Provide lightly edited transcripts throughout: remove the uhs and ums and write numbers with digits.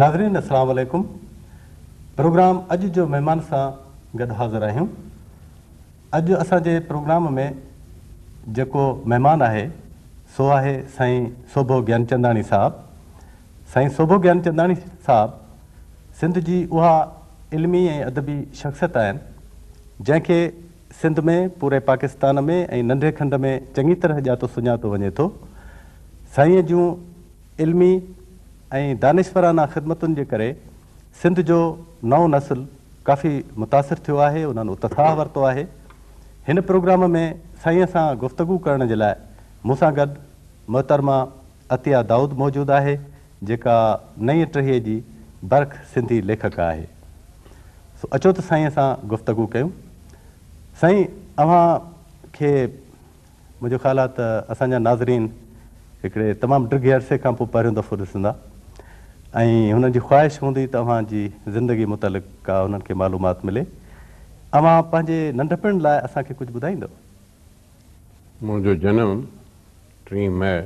ناظرين السلام عليڪم پروگرام اڄ جو مهمان سان گڏ حاضر آهيون. اڄ اسان جي پروگرام ۾ جيڪو مهمان آهي سو آهي سائين سوڀو گيانچنداڻي صاحب. سائين سوڀو گيانچنداڻي صاحب سنڌ جي اها علمي ۽ ادبي شخصيت آهن جنهن کي سنڌ ۾، پوري پاڪستان ۾ ۽ ننڍي کنڊ ۾ چڱي طرح ڄاتو سڃاتو وڃي ٿو. سائينء جون علمي ۽ دانشورانه خدمتن جي ڪري سنڌ جو نئون نسل ڪافي متاثر ٿيو آهي، انهن اتساهه ورتو آهي. هن پروگرام ۾ سائينء سان گفتگو ڪرڻ جي لاء مون سان گڏ محترمه عطيه دائود موجود آهي، جيڪا نئين ٽهيء جي برک سنڌي ليکڪا آهي. سو اچو ته سائينء سان گفتگو ڪيون. سائين اوهان کي منهنجو خيال آهي ته اسان جا ناظرين هڪڙي تمام ڊگهي عرصي کان پوء پهريون دفعو ڏسندا ۽ هنن جي خواهش هوندي ته اوهان جي زندگي متعلق ڪا هنن کي معلومات ملي. اوهان پنهنجي ننڍپڻ لاء اسان کي ڪجهه ٻڌائيندؤ؟ منهنجو جنم ٽين مئي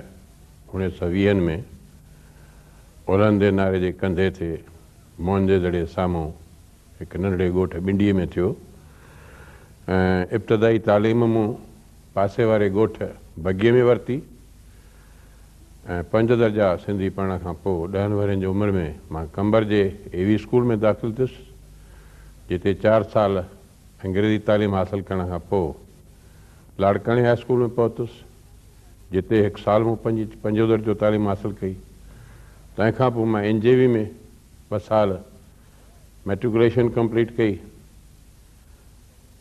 اوڻيهه سؤ ويهن ۾ الهندي ناري جي ڪنڌي تي موهن جي دڙي سامهون هڪ ننڍڙي ڳوٺ ٻنڊيء ۾ ٿيو ۽ ابتدائي تعليم مون پاسي واري ڳوٺ بگيء ۾ ورتي ۽ پنج درجا سنڌي پڙهڻ کان پوء ڏهن ورهين جي عمر ۾ مان قمبر جي اي وي اسڪول ۾ داخل ٿيس جتي چار سال انگريزي تعليم حاصل ڪرڻ کان پوء لاڙڪاڻي هاء اسڪول ۾ پهتس، جتي هڪ سال مون پنجون درجو تعليم حاصل ڪئي. تنهن کان پوء مان اين جي وي ۾ ٻه سال مئٽريڪوليشن ڪمپليٽ ڪئي.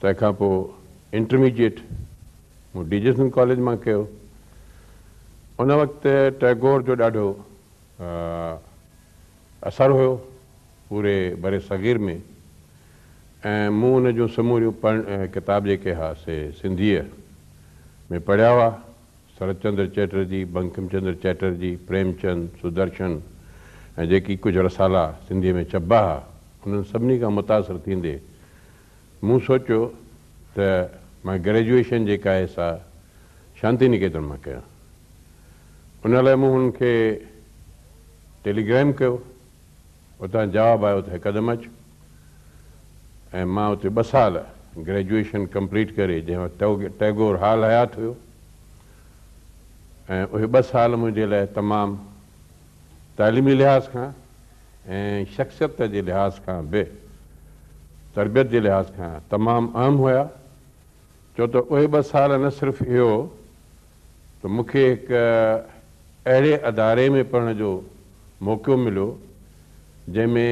تنهن کان پوء انٽرميڊيٽ مون ڊي جي سنڌ ڪاليج مان ڪيو. ان وقت ٽئگور جو ڏاڍو اثر هيو پوري برصغير ۾ ۽ مون ان جون سموريون ڪتاب جيڪي ها سي سنڌيء ۾ پڙهيا هئا. سرت چندر چئٽرجي، بنڪم چندر چئٽرجي، پريم چند، سدرشن ۽ جيڪي ڪجهه رسالا سنڌيء ۾ ڇپبا ها، انهن سڀني کان متاثر ٿيندي مون سوچيو ته مان گريجوئيشن جيڪا آهي سا شانتي نڪيتن مان ڪيان. ان لاء مون هنن کي ٽيليگرام ڪيو. اتان جواب آيو ته هڪدم اچ ۽ مان اتي ٻه سال گريجوئيشن ڪمپليٽ ڪري جنهن وقت ٽئگور حال حيات هيو ۽ اهي ٻه سال منهنجي لاء تمام تعليمي لحاظ کان ۽ شخصيت جي لحاظ کان به تربيت جي لحاظ کان تمام اهم هيا ڇو ته اهي ٻه سال نه صرف اهو ته مون کي هڪ اهڙي اداري ۾ پڙهڻ جو موقعو مليو جنهن ۾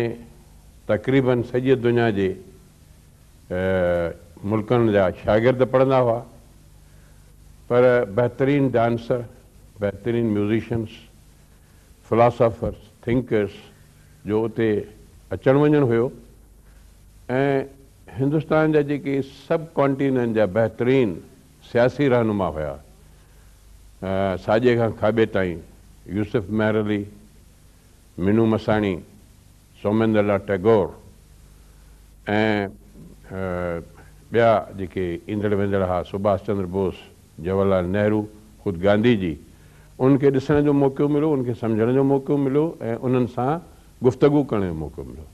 تقريبن سڄيء دنيا جي ملڪن جا شاگرد پڙهندا هئا پر بهترين ڊانسر، بهترين ميوزيشنس، فلاسافرس، ٿنڪرس جو اتي اچڻ وڃڻ هيو ۽ هندستان جا جيڪي سب ڪانٽيننٽ جا بهترين سياسي رهنما هيا، ساڄي کان کاٻي تائين يوسف مهر علي، منو مساڻي، سوميندرناٿ ٽئگور ۽ ٻيا جيڪي ايندڙ ويندڙ ها، سڀاش چندر بوس، جواهر لال نهرو، خود گانڌي جي، انهن کي ڏسڻ جو موقعو مليو، انهن کي سمجهڻ جو موقعو مليو ۽ انهن سان گفتگو ڪرڻ جو موقعو مليو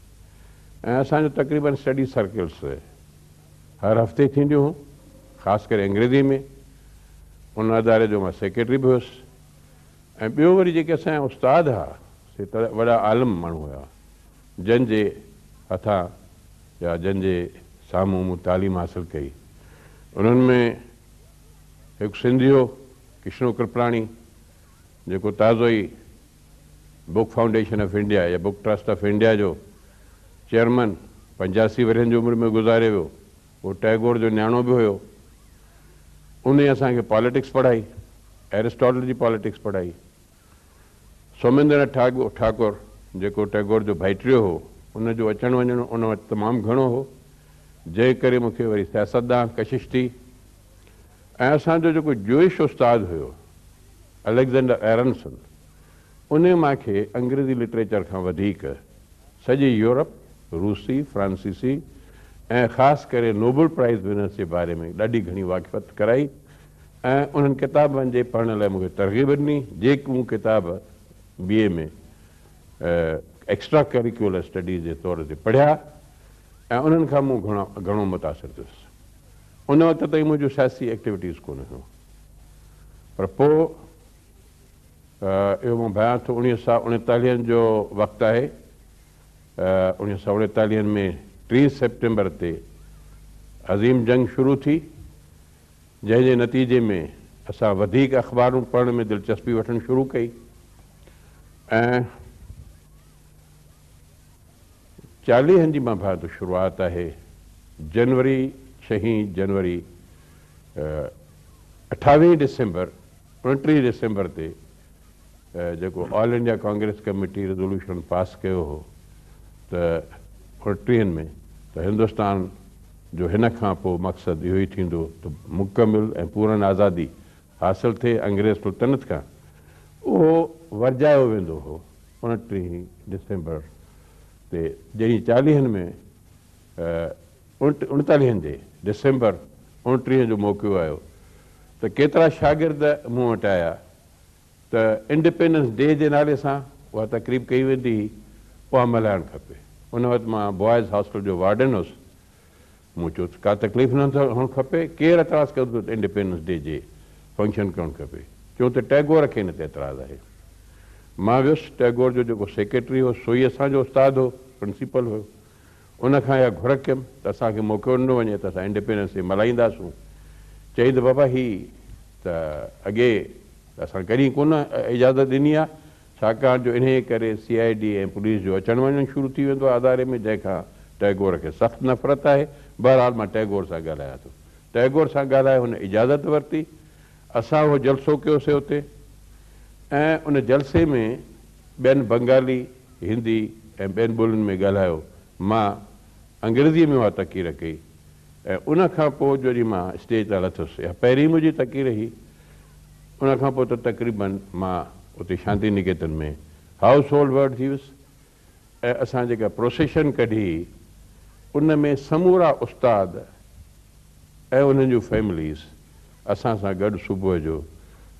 ۽ اسان جو تقريبن اسٽڊي سرڪلس هر هفتي ٿينديون هيون، خاص ڪري انگريزي ۾. ان اداري جو مان سيڪريٽري به هيس ۽ ٻيو وري جيڪي اسان جا استاد ها سي ته وڏا عالم ماڻهو هيا، جن جي هٿان يا جن جي سامهون مون تعليم حاصل ڪئي. انهن ۾ هڪ سنڌي هو ڪشنو ڪرپلاڻي جيڪو تازو ئي بڪ فائونڊيشن آف انڊيا يا بڪ ٽرسٽ آف انڊيا جو چيئرمن 85 ورهين جي عمر ۾ گذاري ويو. هو ٽئگور جو نياڻو به هيو. انهيء اسان کي پاليٽڪس پڙهائي، ائرسٽاٽل جي پاليٽڪس پڙهائي. سوميندرناٿ ٺاڪر جيڪو ٽئگور جو ڀائٽيو هو، ان جو اچڻ وڃڻ ان وٽ تمام گهڻو هو، جنهن ڪري مون کي وري سياست ڏانهن ڪشش ٿي ۽ اسان جو جيڪو جوئش استاد هيو، اليگزينڊر ايرنسن، انهيء مان کي انگريزي لٽريچر کان وڌيڪ سڄي يورپ، روسي، فرانسيسي ۽ خاص ڪري نوبل پرائيز ونرس جي باري ۾ ڏاڍي گهڻي واقفيت ڪرائي ۽ انهن ڪتابن جي پڙهڻ لاء مون کي ترغيب ڏني، جيڪي مون ڪتاب بي اي ۾ ايڪسٽرا ڪريڪيولر اسٽڊيز جي طور تي پڙهيا ۽ انهن کان مون گهڻو متاثر ٿيس. ان وقت تائين منهنجون سياسي ايڪٽيوٽيز ڪونه هيون پر پوء اهو مان ڀانيان ٿو 1939 جو وقت آهي. 1939 ۾ 3 سيپٽمبر تي عظيم جنگ شروع ٿي، جنهن جي نتيجي ۾ اسان وڌيڪ اخبارون پڙهڻ ۾ دلچسپي وٺڻ شروع ڪئي ۽ 40 جي مان ڀانيان ٿو شروعات آهي جنوري ڇهين جنوري 28 ڊسمبر 29 ڊسمبر تي جيڪو All India Congress Committee resolution pass ڪيو هو ته 29 ۾ ته هندستان جو هن کان پوء مقصد اهو ئي ٿيندو ته مڪمل ۽ پورن آزادي حاصل ٿئي انگريز سلطنت کان، اهو ورجايو ويندو هو 29 ڊسمبر تي جڏهن 40 ۾ 39 جي ڊسمبر 29 جو موقعو آيو ته ڪيترا شاگرد مون وٽ آيا ته انڊيپينڊنس ڊي جي نالي سان اها تقريب ڪئي ويندي هئي، اها ملهائڻ کپي. ان وقت مان بوائز هاسٽل جو وارڊن هوس. مون چيو ته ڪا تڪليف نه هئڻ کپي، ڪير اعتراض ڪندو ته انڊيپينڊنس ڊي جي فنڪشن ڪرڻ کپي. چيو ته ٽئگور کي ان تي اعتراض آهي. مان ويس، ٽئگور جو جيڪو سيڪريٽري هو سو ئي اسان جو استاد هو، پرنسپل هيو. ان کان اها گهر ڪيم ته اسان کي موقعو ڏنو وڃي ته اسان انڊيپينڊنس ڊي ملهائينداسون. چيائين ته بابا هي ته اڳي اسان ڪڏهن ڪونه اجازت ڏني آهي، ڇاڪاڻ جو انهيء ڪري سي I D ۽ police جو اچڻ وڃڻ شروع ٿي ويندو آهي اداري ۾ جنهن کان ٽئگور کي سخت نفرت آهي. بهرحال مان ٽئگور سان ڳالهايان ٿو. ٽئگور سان ڳالهائي هن اجازت ورتي. اسان اهو جلسو ڪيوسي اتي ۽ ان جلسي ۾ ٻين بنگالي، هندي ۽ ٻين ٻولين ۾ ڳالهايو. مان انگريزيء ۾ اها تقرير ڪئي ۽ ان کان پوء جڏهن مان اسٽيج تان لٿس، اها پهرين منهنجي تقرير هئي. ان کان پوء ته تقريباً مان اتي شانتي نڪيتن ۾ هائوس هولڊ ورڊ ٿي ويس ۽ اسان جيڪا پروسيشن ڪڍي ان ۾ سمورا استاد ۽ انهن جون فيمليز اسان سان گڏ صبح جو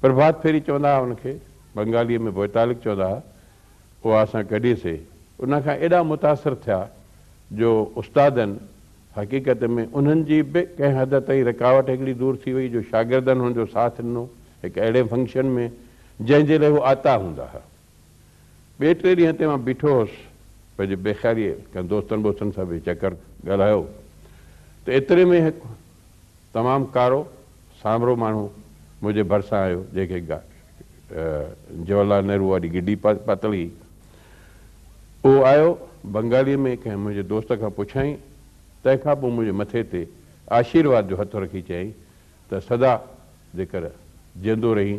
پرڀات ڦيري چوندا هئا ان کي بنگاليء ۾ بوئتالڪ چوندا هئا اها اسان ڪڍي سي ان کان ايڏا متاثر ٿيا جو استادن حقيقت ۾ انهن جي به ڪنهن حد تائين رڪاوٽ هڪڙي دور ٿي وئي جو شاگردن هن جو ساٿ ڏنو هڪ اهڙي فنڪشن ۾ جنهن جي لاء هو آتا هوندا ها. ٻئي ٽي ڏينهن تي مان بيٺو هوس پنهنجي بيخياليء ڪن دوستن ٻوستن سان به چڪر ڳالهايو ته ايتري ۾ هڪ تمام ڪارو سانورو ماڻهو منهنجي ڀرسان آيو جنهن کي جواهر لال نهرو واري گڊي پاتل هئي. اهو آيو، بنگاليء ۾ ڪنهن منهنجي دوست کان پڇيائين، تنهن کان پوء منهنجي مٿي تي آشيرواد جو هٿ رکي چيائين ته سدا جيڪر جيئندو رهين،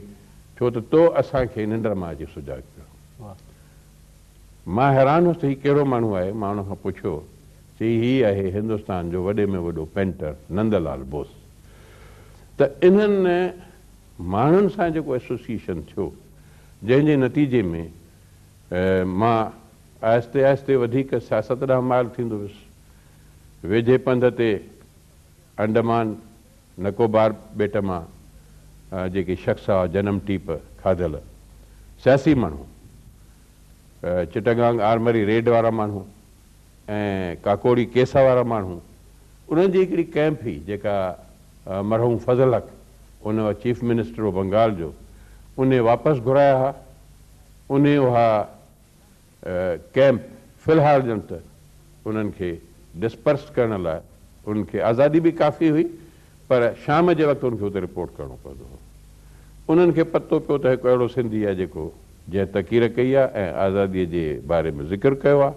ڇو ته تو اسان کي ننڊ مان اچي سجاڳ ڪيو. مان حيران هوس ته هي ڪهڙو ماڻهو آهي، مان ان کان پڇيو، چيائين هي آهي هندستان جو وڏي ۾ وڏو پينٽر نندلال بوس. ته انهن ماڻهن سان جيڪو ايسوسيئيشن ٿيو، جنهن جي نتيجي ۾ مان آهستي آهستي وڌيڪ سياست ڏانهن مائل ٿيندو ويس. ويجهي پنڌ تي انڊمان نڪوبار ٻيٽ مان جيڪي شخص هئا جنم ٽيپ کاڌل سياسي ماڻهو، چٽگانگ آرمري ريڊ وارا ماڻهو ۽ ڪاڪوڙي ڪيس وارا ماڻهو، انهن جي هڪڙي ڪئمپ هئي جيڪا مرحوم فضل حق ان وقت چيف منسٽر هو بنگال جو، انهي واپس گهرايا ها. انهي اها ڪئمپ في الحال ڄڻ ته انهن کي ڊسپرس ڪرڻ لاء انهن کي آزادي به ڪافي هئي پر شام جي وقت انهن کي اتي رپورٽ ڪرڻو پوندو هو. انهن کي پتو پيو ته هڪ اهڙو سنڌي آهي جيڪو جنهن تقرير ڪئي آهي ۽ آزادي جي باري ۾ ذڪر ڪيو آهي.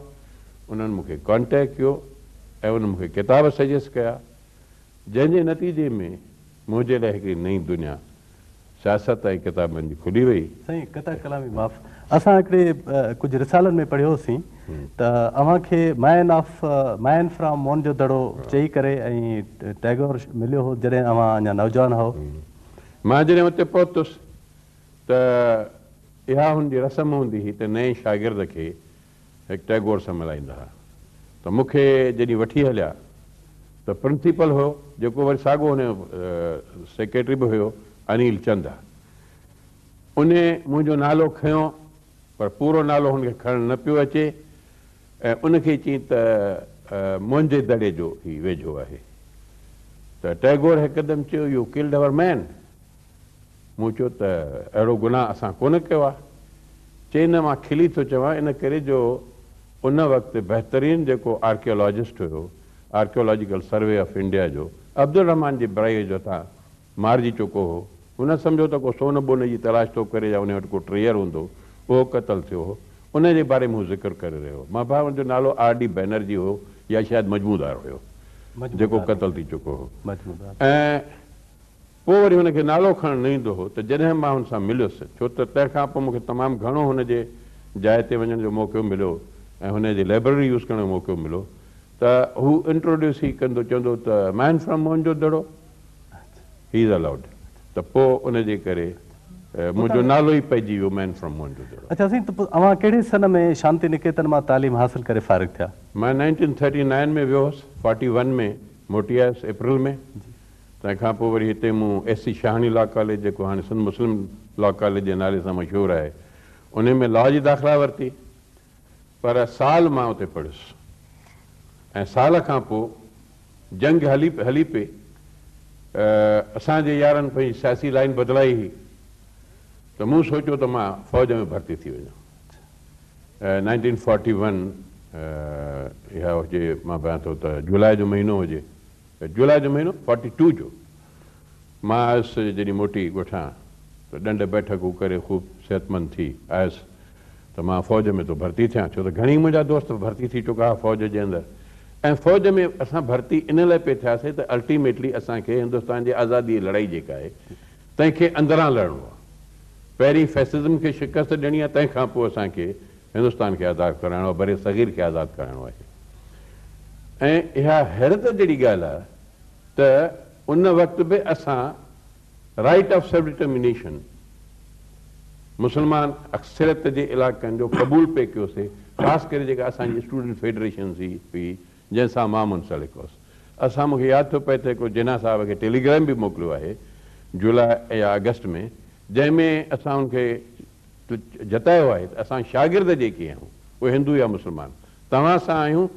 انهن مون کي ڪانٽيڪٽ ڪيو ۽ انهن مون کي ڪتاب سجيسٽ ڪيا. جنهن جي نتيجي ۾ منهنجي لاء هڪڙي نئين دنيا سياست ۽ ڪتابن جي کلي وئي. سائين قطع ڪلامي معاف. اسان هڪڙي ڪجهه رسالن ۾ پڙهيوسين ته اوهان کي man of man from Mohenjodaro چئي ڪري ۽ ٽئگور مليو هو جڏهن اوهان اڃا نوجوان هئو. مان جڏهن اتي پهتس ته اها هن جي رسم هوندي هئي ته نئين شاگرد کي هڪ ٽئگور سان ملائيندا ها ته مون کي جڏهن وٺي هليا ته پرنسپل هيو جيڪو وري ساڳو هن جو سيڪريٽري به هيو انيل چندا انهي منهنجو نالو کنيو پر پورو نالو هن کي کڻڻ نه پيو اچي. ۽ ان کي چيائين ته موهن جي دڙي جو هي ويجهو آهي. ته ٽئگور هڪدم چيو You killed our man. مون چيو ته اهڙو گناهه اسان ڪونه ڪيو آهي. چي نه مان کلي ٿو چوان ان ڪري جو ان وقت بهترين جيڪو archaeologist have archaeological survey of India جو عبدالرحمان جي برائيء جي هٿان مارجي چڪو هو. هن سمجهيو ته ڪو سون بون جي تلاش ٿو ڪري يا ان وٽ ڪو ٽريئر هوندو، اهو قتل ٿيو هو. ان جي باري ۾ هو ذڪر ڪري رهيو هو. مان ڀانيان ان جو نالو آر ڊي بئنرجي هو يا شايد مجمودار هيو جيڪو قتل ٿي چڪو هو ۽ پوء وري هن کي نالو کڻڻ نه ايندو هو ته جڏهن مان هن سان مليس ڇو ته تنهن کان پوء مون کي تمام گهڻو هن جي جاء تي وڃڻ جو موقعو مليو ۽ هن جي لئبرري يوز ڪرڻ جو موقعو مليو ته هو انٽروڊيوس ئي ڪندو چوندو ته man from Mohenjodaro he is allowed ته پوء ان جي ڪري منهنجو نالو ئي پئجي ويو مين فرام موهن جو دڙو. اڇا سائين ته پوء اوهان ڪهڙي سن ۾ شانتي نڪيتن مان تعليم حاصل ڪري فارغ ٿيا؟ مان نائنٽين ٿرٽي نائن ۾ ويو هوس، فارٽي ون ۾ موٽي آيس اپريل ۾، تنهن کان پوء وري هتي مون S C Shahani law college جيڪو هاڻي سنڌ مسلم لا ڪاليج جي نالي سان مشهور آهي انهي ۾ لا جي داخلا ورتي. پر سال مان اتي پڙهيس ۽ سال کان پوء جنگ هلي هلي پئي. اسان جي يارن پنهنجي سياسي لائين بدلائي هئي ته مون سوچيو ته مان فوج ۾ ڀرتي ٿي وڃان. نائنٽين فارٽي ون اها هجي مان ڀانيان ٿو ته جولاء جو مهينو هجي، جولاء جو مهينو فارٽي ٽو جو. مان آيس جڏهن موٽي ڳوٺان ته ڏنڊ بيٺڪون ڪري خوب صحتمند ٿي آيس ته مان فوج ۾ ٿو ڀرتي ٿيان ڇو ته گهڻيئي منهنجا دوست ڀرتي ٿي چڪا هئا فوج جي اندر ۽ فوج ۾ اسان ڀرتي ان لاء پئي ٿياسي ته الٽيميٽلي اسان کي هندستان جي آزادي جي لڙائي جيڪا آهي تنهن کي اندران لڙڻو آهي پهرين فيسزم کي شڪست ڏيڻي آهي تنهن کان پوء اسان کي هندستان کي آزاد ڪرائڻو آهي برصغير کي آزاد ڪرائڻو آهي ۽ اها حيرت جهڙي ڳالهه آهي ته ان وقت به اسان رائيٽ آف سيلف ڊٽرمينيشن مسلمان اڪثريت جي علائقن جو قبول پئي ڪيوسي، خاص ڪري جيڪا اسان جي اسٽوڊنٽ فيڊريشن هئي جنهن سان مان منسلڪ هوس. اسان مون کي ياد ٿو پئي ته هڪڙو جناح صاحب کي ٽيليگرام به موڪليو آهي جولاء يا آگسٽ ۾ جنهن ۾ اسان ان کي جتايو آهي ته اسان شاگرد جيڪي آهيون اهي هندو يا مسلمان توهان سان آهيون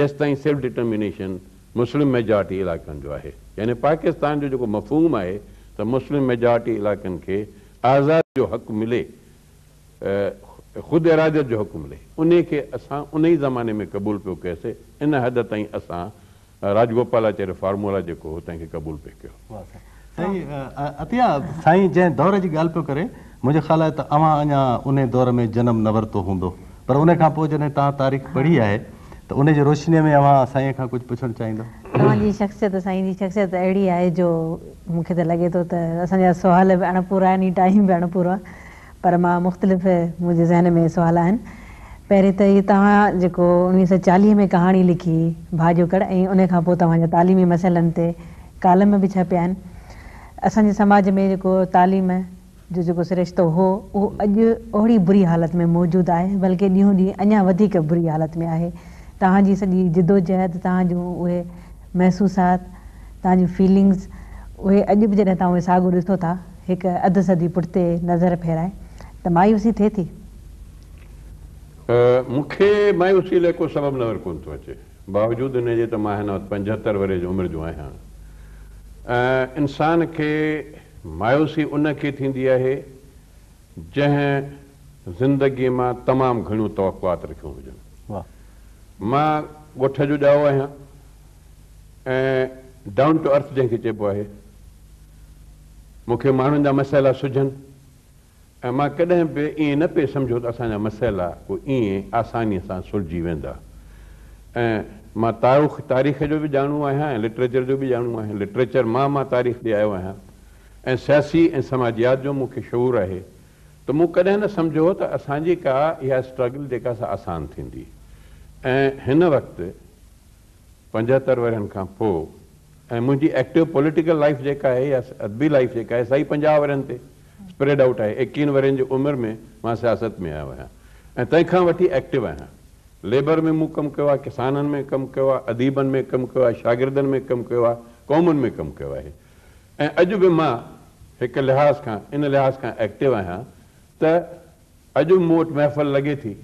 جيستائين سيلف ڊٽرمينيشن مسلم ميجارٽي علائقن جو آهي يعني پاڪستان جو جيڪو مفهوم آهي ته مسلم ميجارٽي علائقن کي آزادي جو حق ملي خود اراديت جو حق ملي انهي کي اسان انهي زماني ۾ قبول پيو ڪيوسي ان حد تائين اسان راجگوپالاچاري فارمولا جيڪو هو تنهن کي قبول پئي ڪيو. واه سائين عطيه سائين جنهن دور جي ڳالهه پيو ڪري منهنجو خيال آهي ته اوهان اڃا انهي دور ۾ جنم نه ورتو هوندو پر انهي کان پوء جڏهن توهان تاريخ پڙهي آهي ته انهي جي روشنيء ۾ اوهان سائين کان ڪجهه پڇڻ چاهيندؤ؟ توهان جي شخصيت سائين جي شخصيت اهڙي آهي جو مون کي ته لڳي ٿو ته اسان جا سوال به اڻ پورا آهن ۽ ٽائيم به اڻ پورو آهي پر مان مختلف منهنجي ذهن ۾ سوال آهن. پهرين ته هي توهان جيڪو 1940 ۾ ڪهاڻي لکي ڀاڄوڪڙ ۽ ان کان پوء توهان جا تعليمي مسئلن تي ڪالم به ڇپيا آهن. اسان جي سماج ۾ جيڪو تعليم جو جيڪو سرشتو هو اهو اڄ اوهڙي بري حالت ۾ موجود آهي بلڪه ڏينهون ڏينهن اڃا وڌيڪ بري حالت ۾ آهي. توهان جي سڄي جدوجهد توهان جون اهي محسوسات توهان جون فيلنگز اهي اڄ به جڏهن توهان اهي ساڳو ڏسو ٿا هڪ اڌ صدي پٺتي نظر ڦيرائي ته مايوسي ٿئي ٿي. مون کي مايوسي لاء ڪو سبب نظر ڪونه ٿو اچي. باوجود ان جي ته مان هن وقت 75 ورهيه جي عمر جو آهيان. انسان کي مايوسي ان کي ٿيندي آهي جنهن زندگيء مان تمام گهڻيون توقعات رکيون هجن. مان ڳوٺ جو ڄائو آهيان ۽ ڊائون ٽو ارٿ جنهن کي چئبو آهي. مون کي ماڻهن جا مسئلا سجهن ۽ مان ڪڏهن به ائين نه پئي سمجهيو ته اسان جا مسئلا ڪو ائين آسانيء سان سلجهي ويندا ۽ مان تاروخ تاريخ جو به ڄاڻو آهيان ۽ لٽريچر جو به ڄاڻو آهيان. لٽريچر مان مان تاريخ ڏي آيو آهيان ۽ سياسي ۽ سماجيات جو مون کي شعور آهي ته مون ڪڏهن نه سمجهيو هو ته اسان جي ڪا اها اسٽرگل جيڪا سا آسان ٿيندي ۽ هن وقت 75 ورهين کان پوء ۽ منهنجي ايڪٽو پوليٽيڪل لائيف جيڪا آهي يا ادبي لائيف جيڪا آهي سا ئي 50 ورهين تي اسپريڊ آئوٽ آهي. 21 ورهين جي عمر ۾ مان سياست ۾ آيو آهيان ۽ تنهن کان وٺي ايڪٽو آهيان. ليبر ۾ مون ڪم ڪيو آهي، ڪسانن ۾ ڪم ڪيو آهي، اديبن ۾ ڪم ڪيو آهي، شاگردن ۾ ڪم ڪيو آهي، قومن ۾ ڪم ڪيو آهي ۽ اڄ به مان هڪ لحاظ کان ان لحاظ کان ايڪٽو آهيان ته اڄ به مون وٽ محفل لڳي ٿي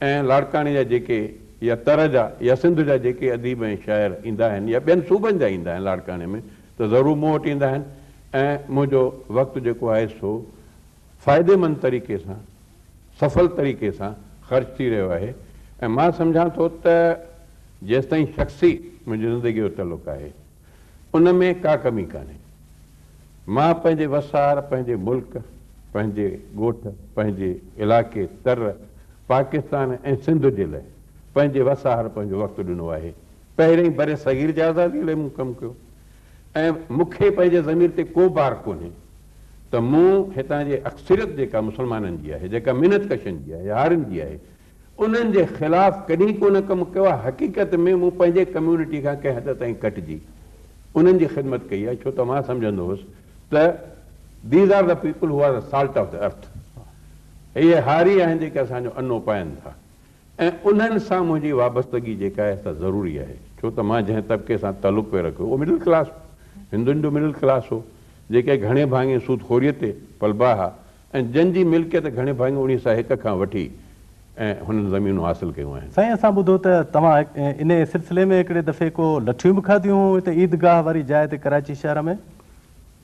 ۽ لاڙڪاڻي جا جيڪي يا تر جا يا سنڌ جا جيڪي اديب ۽ شاعر ايندا آهن يا ٻين صوبن جا ايندا آهن لاڙڪاڻي ۾ ته ضرور مون وٽ ايندا آهن ۽ منهنجو وقت جيڪو آهي سو فائديمند طريقي سان، سڦل طريقي سان خرچ ٿي رهيو آهي ۽ مان سمجهان ٿو ته جيستائين شخصي منهنجي زندگيء جو تعلق آهي ان ۾ ڪا ڪمي ڪانهي. مان پنهنجي وس آهر پنهنجي ملڪ، پنهنجي ڳوٺ، پنهنجي علائقي، تر، پاڪستان ۽ سنڌ جي لاء پنهنجي وس آهر پنهنجو وقت ڏنو آهي. پهرئين برصغير جي آزاديء لاء مون ڪم ڪيو ۽ مون کي پنهنجي ضمير تي ڪو بار ڪونهي ته مون هتان جي اڪثريت جيڪا مسلمانن جي آهي، جيڪا محنت ڪشن جي آهي، هارين جي آهي، انهن جي خلاف ڪڏهن ڪونه ڪم ڪيو آهي. حقيقت ۾ مون پنهنجي ڪميونٽي کان ڪنهن حد تائين ڪٽجي انهن جي خدمت ڪئي آهي، ڇو ته مان سمجهندو هوس ته These are the people who are the salt of the earth اهي هاري آهن جيڪي اسان جو ان اپائن ٿا ۽ انهن سان منهنجي وابستگي جيڪا آهي سا ضروري آهي، ڇو ته مان جنهن طبقي سان تعلق پئي رکيو اهو مڊل ڪلاس هو، هندن جو مڊل ڪلاس هو، جيڪي گهڻي ڀاڱي سود خوريء تي پلبا ها ۽ جن جي ملڪيت گهڻي ڀاڱي اوڻيهه سئو هڪ کان وٺي ۽ هنن زمينون حاصل ڪيون آهن. سائين اسان ٻڌو ته توهان انهيء سلسلي ۾ هڪڙي دفعي ڪو لٺيون به کاڌيون هيون هتي عيدگاهه واري جاء تي ڪراچي شهر ۾.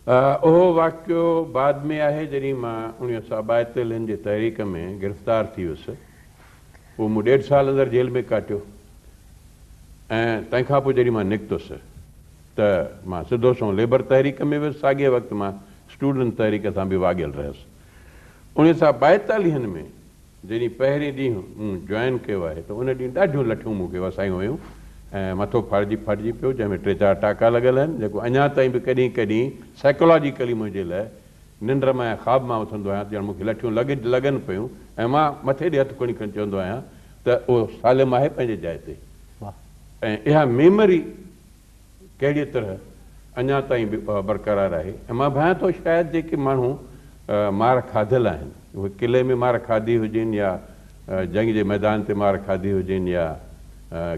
اهو واقعو بعد ۾ آهي جڏهن مان اوڻيهه سئو ٻائيتاليهن جي تحريڪ ۾ گرفتار ٿي ويس. پوء مون ڏيڍ سال اندر جيل ۾ ڪاٽيو ۽ تنهن کان پوء جڏهن مان نڪتس ته مان سڌو سنئون ليبر تحريڪ ۾ ويس، ساڳئي وقت مان اسٽوڊنٽ تحريڪ سان به واڳيل رهيس. اوڻيهه سئو ٻائيتاليهن ۾ جڏهن پهرين ڏينهن مون جوائن ڪيو آهي ته ان ڏينهن ڏاڍيون لٺيون مون کي وسايون ويون ۽ مٿو ڦاڙجي ڦاٽجي پيو جنهن ۾ ٽي چار ٽاڪا لڳل آهن جيڪو اڃا تائين به ڪڏهن ڪڏهن سائيڪالاجيڪلي منهنجي لاء ننڊ مان يا خواب مان اٿندو آهيان ته ڄڻ مون کي لٺيون لڳ لڳن پيون ۽ مان مٿي ڏي هٿ کڻي کڻي چوندو آهيان ته اهو سالم آهي پنهنجي جاء تي ۽ اها ميموري ڪهڙيء طرح اڃا تائين به اها برقرار آهي ۽ مان ڀانيان ٿو شايد جيڪي ماڻهو مار کاڌل آهن اهي قلعي ۾ مار کاڌي هجين يا جنگ جي ميدان تي مار کاڌي هجين يا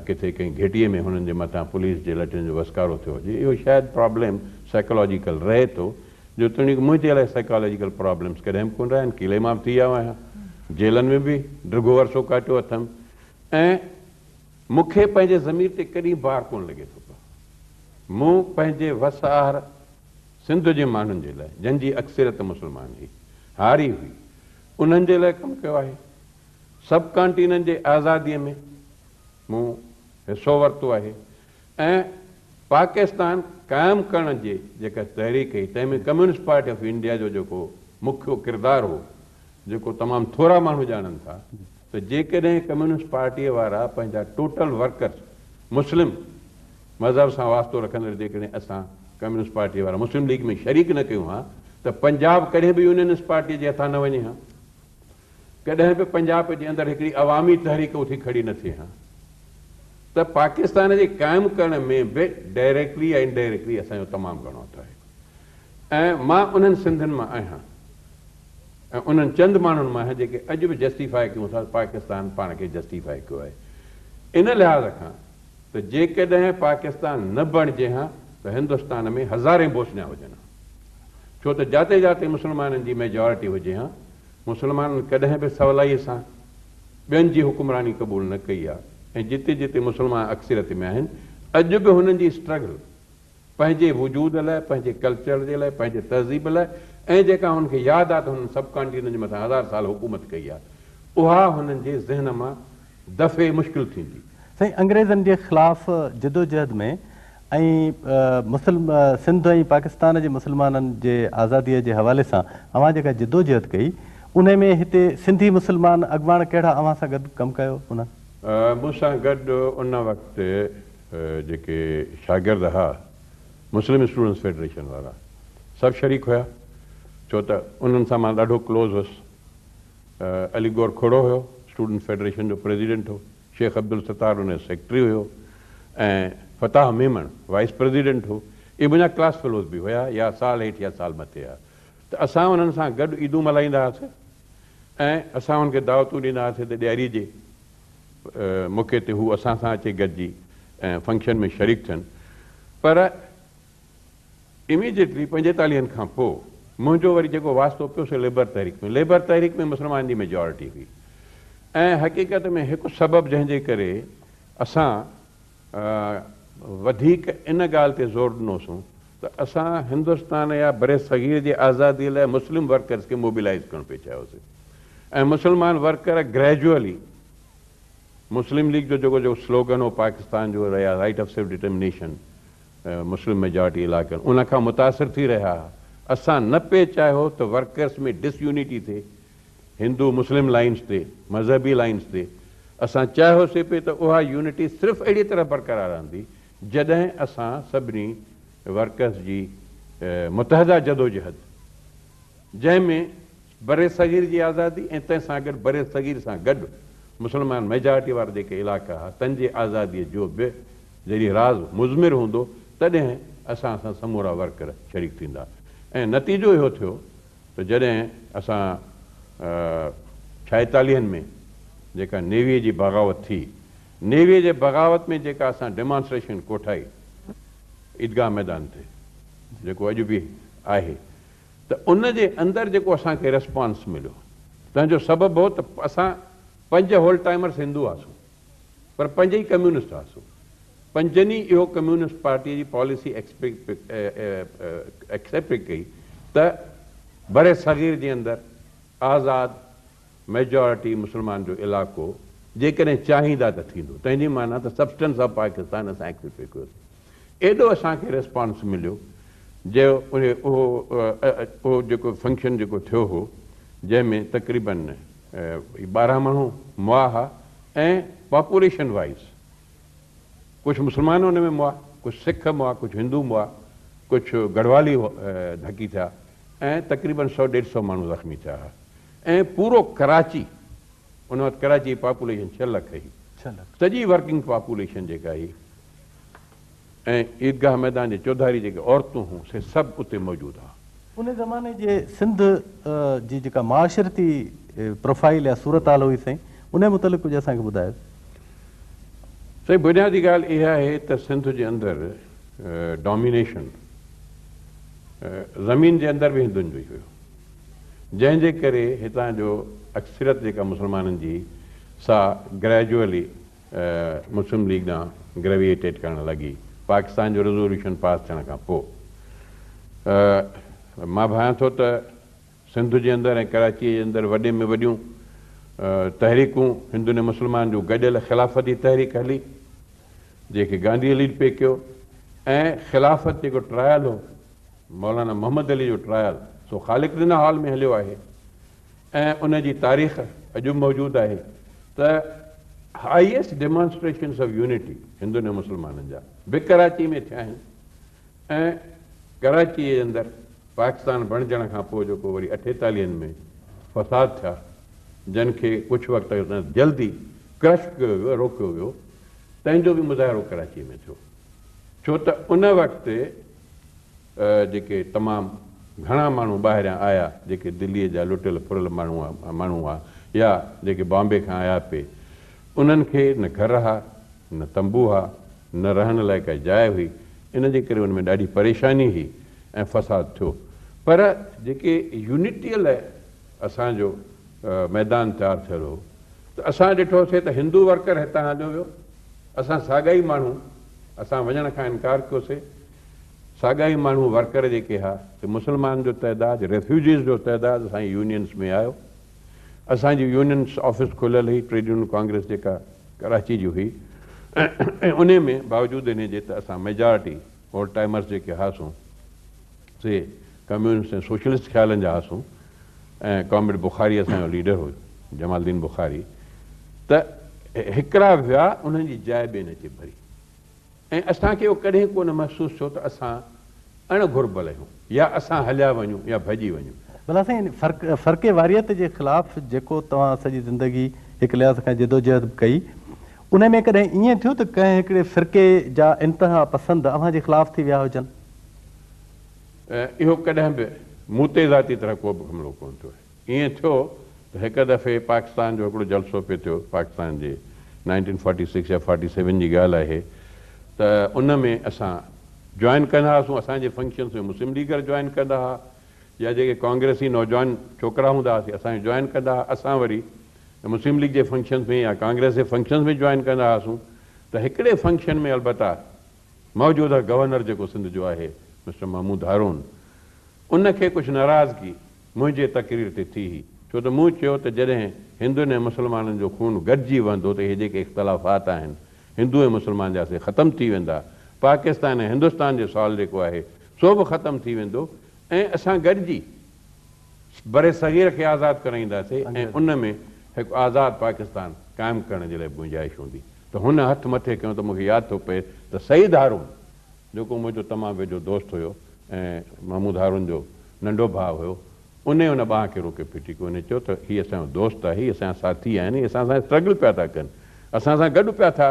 ڪٿي ڪنهن گهٽيء ۾ هنن جي مٿان پوليس جي لٺين جو وسڪارو ٿيو هجي اهو شايد پرابليم سائيڪالاجيڪل رهي ٿو جيتوڻيڪ منهنجي لاء سائيڪالاجيڪل پرابلمس ڪڏهن به ڪونه رهيا آهن، قلعي مان به ٿي آيو آهيان، جيلن ۾ به ڊگهو عرصو ڪاٽيو اٿم ۽ مون کي پنهنجي ضمير تي ڪڏهن بار ڪونه لڳي ٿو پر مون پنهنجي وس آهر سنڌ جي ماڻهن جي لاء جن جي اڪثريت مسلمان هئي، هاري هئي، انهن جي لاء ڪم ڪيو آهي. سب ڪانٽيننٽ جي آزاديء ۾ مون حصو ورتو آهي. ۽ پاڪستان قائم ڪرڻ جي جيڪا تحريڪ هئي تنهن ۾ ڪميونسٽ پارٽي آف انڊيا جو جيڪو مکيو ڪردار هو جيڪو تمام ٿورا ماڻهو ڄاڻن ٿا ته جيڪڏهن ڪميونسٽ پارٽيء وارا پنهنجا ٽوٽل ورڪرز مسلم مذهب سان واسطو رکندڙ جيڪڏهن اسان ڪميونسٽ پارٽيء وارا مسلم ليگ ۾ شريڪ نه ڪيون ها ته پنجاب ڪڏهن به يونينسٽ پارٽيء جي هٿان نه وڃي ها. ڪڏهن به پنجاب جي اندر هڪڙي عوامي تحريڪ اٿي کڙي نه ٿئي ها ته پاڪستان جي قائم ڪرڻ ۾ به ڊائريڪٽلي يا انڊائريڪٽلي اسان جو تمام گهڻو هٿ آهي ۽ مان انهن سنڌين مان آهيان ۽ انهن چند ماڻهن مان آهيان جيڪي اڄ به جسٽيفائي ڪيون ٿا ته پاڪستان پاڻ کي جسٽيفائي ڪيو آهي ان لحاظ کان ته جيڪڏهن پاڪستان نه بڻجي ها ته هندستان ۾ هزارين بوسنيا هجن ها ڇو ته جاتي جاتي مسلمانن جي ميجارٽي هجي ها مسلمانن ڪڏهن به سولائيء سان ٻين جي حڪمراني قبول نه ڪئي آ ۽ جتي جتي مسلمان اڪثريت ۾ آهن اڄ به هنن جي اسٽرگل پنهنجي وجود لاء، پنهنجي ڪلچر جي لاء، پنهنجي تهذيب لاء ۽ جيڪا هنن کي ياد آ ته هنن سب ڪانٽيننٽ جي مٿان هزار سال حڪومت ڪئي آ اها هنن جي ذهن مان دفع مشڪل ٿيندي. سائين انگريزن جي خلاف جدوجهد ۾ ۽ مسلم سنڌ ۽ پاڪستان جي مسلمانن جي آزاديء جي حوالي سان اوهان جيڪا جدوجهد ڪئي انهي ۾ هتي سنڌي مسلمان اڳواڻ ڪهڙا اوهان سان گڏ ڪم ڪيو انهن؟ مون سان گڏ ان وقت جيڪي شاگرد ها مسلم اسٽوڊنٽس فيڊريشن وارا سڀ شريڪ هيا ڇو ته انهن سان مان ڏاڍو ڪلوز هوس. علي گوهر کوڙو هيو اسٽوڊنٽس فيڊريشن جو پريزيڊنٽ هو. شيخ عبدالستار ان جو سيڪريٽري هيو ۽ فتاح ميمڻ وائيس پريزيڊنٽ هو. اهي منهنجا ڪلاس فيلوز به هيا يا سال هيٺ يا سال مٿي هيا ته اسان انهن سان گڏ عيدون ملهائيندا هئاسين ۽ اسان انهن کي دعوتون ڏيندا هئاسين ته ڏياري جي موقعي تي هو اسان سان اچي گڏجي ۽ فنڪشن ۾ شريڪ ٿين پر اميڊيٽلي پنجيتاليهن کان پوء منهنجو وري جيڪو واسطو پيو سو ليبر تحريڪ ۾. ليبر تحريڪ ۾ مسلمانن جي ميجارٽي هئي ۽ حقيقت ۾ هڪ سبب جنهن جي ڪري اسان وڌيڪ ان ڳالهه تي زور ڏنوسون ته اسان هندستان يا برصغير جي آزاديء لاء مسلم ورڪرز کي موبلائيز ڪرڻ پئي چاهيوسين ۽ مسلمان ورڪر گريجوئلي مسلم ليگ جو جيڪو جيڪو سلوگن هو پاڪستان جو يا right of self determination Muslim majority علائقن ان کان متاثر ٿي رهيا ها. اسان نه پئي چاهيو ته ورڪرز ۾ ڊس يونٽي ٿئي هندو مسلم لائنز تي مذهبي لائنز تي اسان چاهيوسي پئي ته اها يونٽي صرف اهڙي طرح برقرار رهندي جڏهن اسان سڀني ورڪرز جي متحده جدوجهد جنهن ۾ برصغير جي آزادي ۽ تنهن سان گڏ برصغير سان گڏ مسلمان ميجارٽي وارا جيڪي علائقا ها تن جي آزاديء جو به جڏهن راز مضمر هوندو تڏهن اسان سان سمورا ورڪر شريڪ ٿيندا ۽ نتيجو اهو ٿيو ته جڏهن اسان ڇائيتاليهن ۾ جيڪا نيويء جي بغاوت ٿي، نيويء جي بغاوت ۾ جيڪا اسان ڊيمانسٽريشن ڪوٺائي عيدگاهه ميدان تي جيڪو اڄ به آهي ته ان جي اندر جيڪو اسان کي ريسپانس مليو تنهن جو سبب هو ته اسان پنج هول ٽائمرس هندو هئاسون پر پنج ئي ڪميونسٽ هئاسون. پنجن ئي اهو ڪميونسٽ پارٽيء جي پاليسي ايڪسيپٽ ڪئي ته برصغير جي اندر آزاد ميجارٽي مسلمان جو علائقو جيڪڏهن چاهيندا ته ٿيندو. تنهن جي معنيٰ ته سبسٽنس آف پاڪستان اسان ايڪسيپٽ پئي ڪيوسين. ايڏو اسان کي ريسپانس مليو جو اهو اهو جيڪو فنڪشن جيڪو ٿيو هو جنهن ۾ تقريبن 12 ماڻهو مئا ها ۽ پاپوليشن وائيز ڪجهه مسلمان ان ۾ مئا، ڪجهه سک مئا، ڪجهه هندو مئا، ڪجهه گڙهوالي ڌڪي ٿيا ۽ تقريبن سئو ڏيڍ سئو ماڻهو زخمي ٿيا ها ۽ پورو ڪراچي ان وقت ڪراچي جي پاپوليشن 6 لک هئي، سڄي ورڪنگ پاپوليشن جيڪا هئي ۽ عيدگاهه ميدان جي چوڌاري جيڪي عورتون هيون سي سڀ اتي موجود ها. ان زماني جي سنڌ جي جيڪا معاشرتي پروفائيل يا صورتحال هئي سائين ان متعلق ڪجهه اسان کي ٻڌايو. سائين بنيادي ڳالهه اها آهي ته سنڌ جي اندر ڊامينيشن زمين جي اندر به هندن جو ئي هيو جنهن جي ڪري هتان جو اڪثريت جيڪا مسلمانن جي سا گريجوئلي مسلم ليگ ڏانهن گريويٽيٽ ڪرڻ لڳي پاڪستان جو ريزوليوشن پاس ٿيڻ کان پوء. مان ڀانيان ٿو ته سنڌ جي اندر ۽ ڪراچيء جي اندر وڏي ۾ وڏيون تحريڪون هندن ۽ مسلمان جون گڏيل خلافت جي تحريڪ هلي جنهن کي گانڌيء ليڊ پئي ڪيو ۽ خلافت جيڪو ٽرائل هو مولانا محمد علي جو ٽرائل سو خالق جناح هال ۾ هليو آهي. ۽ ان جي تاريخ اڄ به موجود آهي ته هائيسٽ ڊيمانسٽريشنس آف يونٽي هندن ۽ مسلمانن جا به ڪراچي ۾ ٿيا آهن ۽ ڪراچي جي اندر پاڪستان بڻجڻ کان پوء جيڪو وري اٺيتاليهن ۾ فساد ٿيا جن کي ڪجهه وقت جلدي ڪرش ڪيو ويو روڪيو ويو تنهن جو به مظاهرو ڪراچي ۾ ٿيو ڇو ته ان وقت جيڪي تمام گهڻا ماڻهو ٻاهريان آيا، جيڪي دليء جا لٽيل ڦريل ماڻهو هئا يا جيڪي بامبي کان آيا پئي، انهن کي نه گهر ها، نه تنبو ها، نه رهڻ لاء ڪا جاء هئي، ان جي ڪري ان ۾ ڏاڍي پريشاني هئي ۽ فساد ٿيو. پر جيڪي يونٽيء لاء اسان جو ميدان تيار ٿيل هو ته اسان ڏٺوسي ته هندو ورڪر هتان هليو ويو، اسان ساڳا ئي ماڻهو، اسان وڃڻ کان انڪار ڪيوسي. ساڳا ئي ماڻهو ورڪر جيڪي ها سي مسلمان جو تعداد ريفيوجيز جو تعداد اسان جي يونينس ۾ آيو. اسان جي يونينس آفيس کليل هئي ٽريڊ يونين ڪانگريس جيڪا ڪراچي جي هئي ۽ انهي ۾ باوجود انهي جي ته اسان ميجارٽي اولڊ ٽائمرس جيڪي هئاسون سي ڪميونسٽ ۽ سوشلسٽ خيالن جا هئاسون ۽ ڪامريڊ بخاري اسان جو ليڊر هو جمال الدين بخاري ته هڪڙا ويا انهن جي جاء ٻين اچي ڀري. ۽ اسان کي اهو ڪڏهن ڪونه محسوس ٿيو ته اسان اڻ گهربل آهيون يا اسان هليا وڃون يا ڀڄي وڃون. ڀلا سائين فرقي واريت جي خلاف جيڪو توهان سڄي زندگي هڪ لحاظ کان جدوجهد به ڪئي ان ۾ ڪڏهن ائين ٿيو ته ڪنهن هڪڙي فرقي جا انتها پسند اوهان جي خلاف ٿي ويا هجن؟ اهو ڪڏهن به مون تي ذاتي طرح ڪو به حملو ڪونه ٿيو آهي. ائين ٿيو ته هڪ دفعي پاڪستان جو هڪڙو جلسو پئي ٿيو، پاڪستان جي نائنٽين فارٽي سڪس يا فارٽي سيون جي ڳالهه آهي ته ان ۾ اسان جوائن ڪندا هئاسون، اسان جي فنڪشنس ۾ مسلم ليگر جوائن ڪندا هئا يا جيڪي ڪانگريسي نوجوان ڇوڪرا هوندا هئا سي اسان کي جوائن ڪندا هئا، اسان وري مسلم ليگ جي فنڪشنس ۾ يا ڪانگريس جي فنڪشنس ۾ جوائن ڪندا هئاسون ته هڪڙي فنڪشن ۾ البته موجوده گورنر جيڪو سنڌ جو آهي مسٽر محمود هارون ان کي ڪجهه ناراضگي منهنجي تقرير تي ٿي هئي، ڇو ته مون چيو ته جڏهن هندن ۽ مسلمانن جو خون گڏجي وهندو ته اهي جيڪي اختلافات آهن هندو ۽ مسلمان جا سي ختم ٿي ويندا، پاڪستان ۽ هندستان جو سوال جيڪو آهي سو به ختم ٿي ويندو ۽ اسان گڏجي برصغير کي آزاد ڪرائينداسي ۽ ان ۾ هڪ آزاد پاڪستان قائم ڪرڻ جي لاء به گنجائش هوندي ته هن هٿ مٿي ڪيو ته مون کي ياد ٿو پئي ته سعيد هارون جيڪو منهنجو تمام ويجهو دوست هيو ۽ محمود هارون جو ننڍو ڀاء هيو، انهي ان ٻانهن کي روڪي ڦٽي ڪيو. انهي چيو ته هي اسان جو دوست آهي، هي اسان جا ساٿي آهن، هي اسان سان اسٽرگل پيا ٿا ڪن، اسان سان گڏ پيا ٿا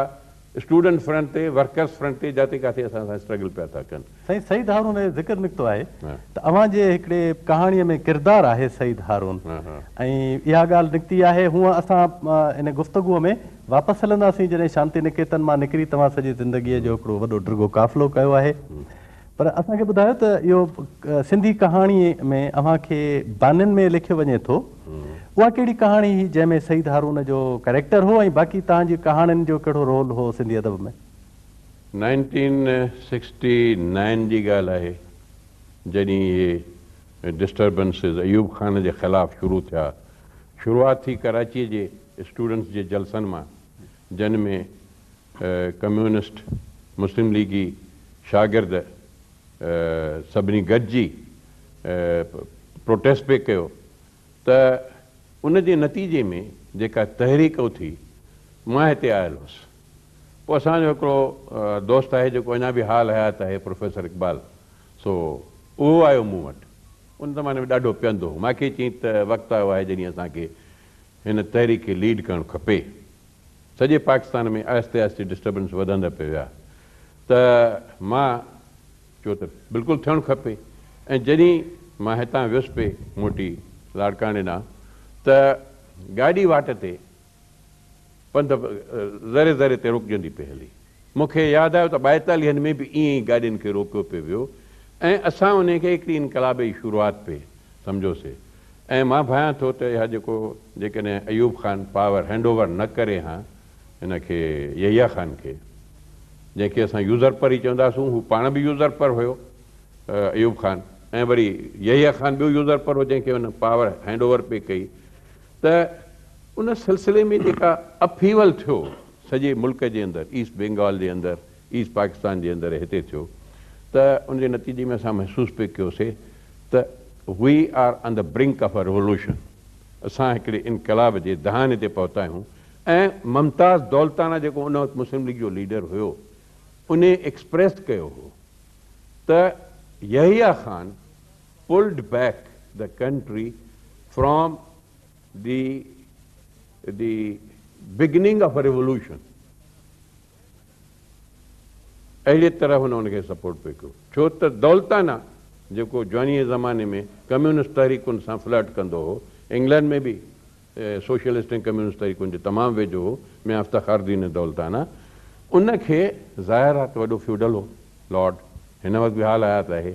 اسٽوڊنٽ فرنٽ تي، ورڪرس فرنٽ تي، جاتي ڪاٿي اسان سان اسٽرگل پيا ٿا ڪن. سائين سعيد هارون جو ذڪر نڪتو آهي ته اوهان جي هڪڙي ڪهاڻيء ۾ ڪردار آهي سعيد هارون ۽ اها ڳالهه نڪتي آهي هونء اسان ان گفتگوء ۾ واپس هلنداسين جڏهن شانتي نڪيتن مان نڪري توهان سڄي زندگيء جو هڪڙو وڏو ڊگهو قافلو ڪيو آهي پر اسان کي ٻڌايو ته اهو سنڌي ڪهاڻي ۾ اوهان کي بانين ۾ ليکيو وڃي ٿو اها ڪهڙي ڪهاڻي هئي جنهن ۾ سعيد هارون جو ڪريڪٽر هو ۽ باقي توهان جي ڪهاڻين جو ڪهڙو رول هو سنڌي ادب ۾؟ نائنٽين سڪسٽي نائن جي ڳالهه آهي جڏهن اهي ڊسٽربنسز ايوب خان جي خلاف شروع ٿيا. شروعات ٿي ڪراچيء جي اسٽوڊنٽس جي جلسن مان جن ۾ ڪميونسٽ، مسلم ليگي شاگرد سڀني گڏجي پروٽيسٽ پئي ڪيو ته ان جي نتيجي ۾ جيڪا تحريڪ اٿي مان هتي آيل هوس. پوء اسان جو هڪڙو دوست آهي جيڪو اڃا به حال حيات آهي پروفيسر اقبال سو اهو آيو مون وٽ. ان زماني ۾ ڏاڍو پيئندو هو. مان کي چيائين ته وقت آيو آهي جڏهن اسان کي هن تحريڪ کي ليڊ ڪرڻ کپي. سڄي پاڪستان ۾ آهستي آهستي ڊسٽربنس وڌندا پئي ويا ته مان چيو ته بلڪل ٿيڻ کپي ۽ جڏهن مان هتان ويس پئي موٽي لاڙڪاڻي ڏانهن ته گاڏي واٽ تي پنڌ ذري ذري تي رڪجندي پئي هلي. مون کي ياد آيو ته ٻائيتاليهن ۾ به ائين ئي گاڏين کي روڪيو پئي ويو ۽ اسان انهي کي هڪڙي انقلاب جي شروعات پئي سمجهيوسي ۽ مان ڀانيان ٿو ته اها جيڪو جيڪڏهن Ayub Khan power hand over نه ڪري هان هن کي يحيٰ خان کي جنهن کي اسان يوزرپر ئي چونداسون هو پاڻ به يوزرپر هيو ايوب خان ۽ وري يحيٰ خان ٻيو يوزرپر هو جنهن کي هن پاور هينڊ اوور پئي ڪئي ته ان سلسلي ۾ جيڪا اپهيول ٿيو سڄي ملڪ جي اندر ايسٽ بينگال جي اندر ايسٽ پاڪستان جي اندر هتي ٿيو ته ان جي نتيجي ۾ اسان محسوس پئي ڪيوسي ته we are on the brink of a revolution اسان هڪڙي انقلاب جي دهاني تي پهتا آهيون ۽ ممتاز دولتاڻا جيڪو ان وقت مسلم ليگ جو ليڊر هيو انهي ايڪسپريس ڪيو هو ته Yahya Khan pulled back the country from the the beginning of a revolution. اهڙيء طرح هن ان کي سپورٽ پئي ڪيو، ڇو ته دولتانا جيڪو جوانيء جي زماني ۾ ڪميونسٽ تحريڪن سان فلرٽ ڪندو هو، انگلينڊ ۾ به سوشلسٽ ۽ ڪميونسٽ تحريڪن جي تمام ويجهو هو، ميان افتخار الدين دولتانا، ان کي ظاهر آهي ته وڏو فيوڊل هو، لارڊ، هن وقت به حال حيات آهي،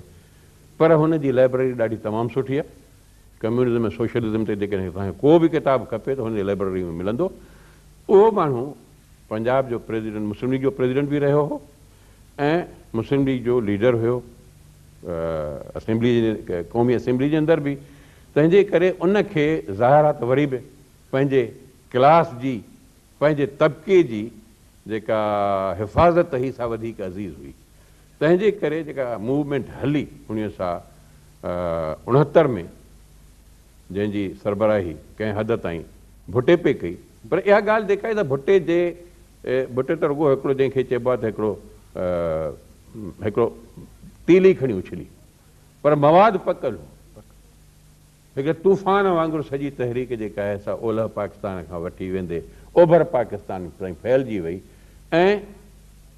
پر هن جي لئبرري ڏاڍي تمام سٺي آهي. ڪميونزم ۽ سوشلزم تي جيڪڏهن توهان کي ڪو به ڪتاب کپي ته هن جي لئبرري ۾ ملندو. اهو ماڻهو پنجاب جو پريزيڊنٽ، مسلم ليگ جو پريزيڊنٽ به رهيو هو ۽ مسلم ليگ جو ليڊر هيو اسيمبلي جي قومي اسيمبلي جي اندر به، تنهن جي ڪري ان کي ظاهر آهي ته وري به پنهنجي ڪلاس جي، پنهنجي طبقي جي جيڪا حفاظت هئي سا وڌيڪ عزيز هئي. تنهن جي ڪري جيڪا موومينٽ هلي اڻويهه سا اڻهتر ۾ جنهن جي سربراهي ڪنهن حد تائين ڀٽي پئي ڪئي پر اها ڳالهه جيڪا آهي ته ڀٽي جي ڀٽي ته رڳو هڪڙو جنهن کي چئبو آهي ته هڪڙو هڪڙو تيلي کڻي اڇلي پر مواد پڪل هو. هڪ طوفان وانگر سڄي تحريڪ جيڪا آهي سا اولهه پاڪستان کان وٺي ويندي اوڀر پاڪستان تائين ڦهلجي وئي ۽.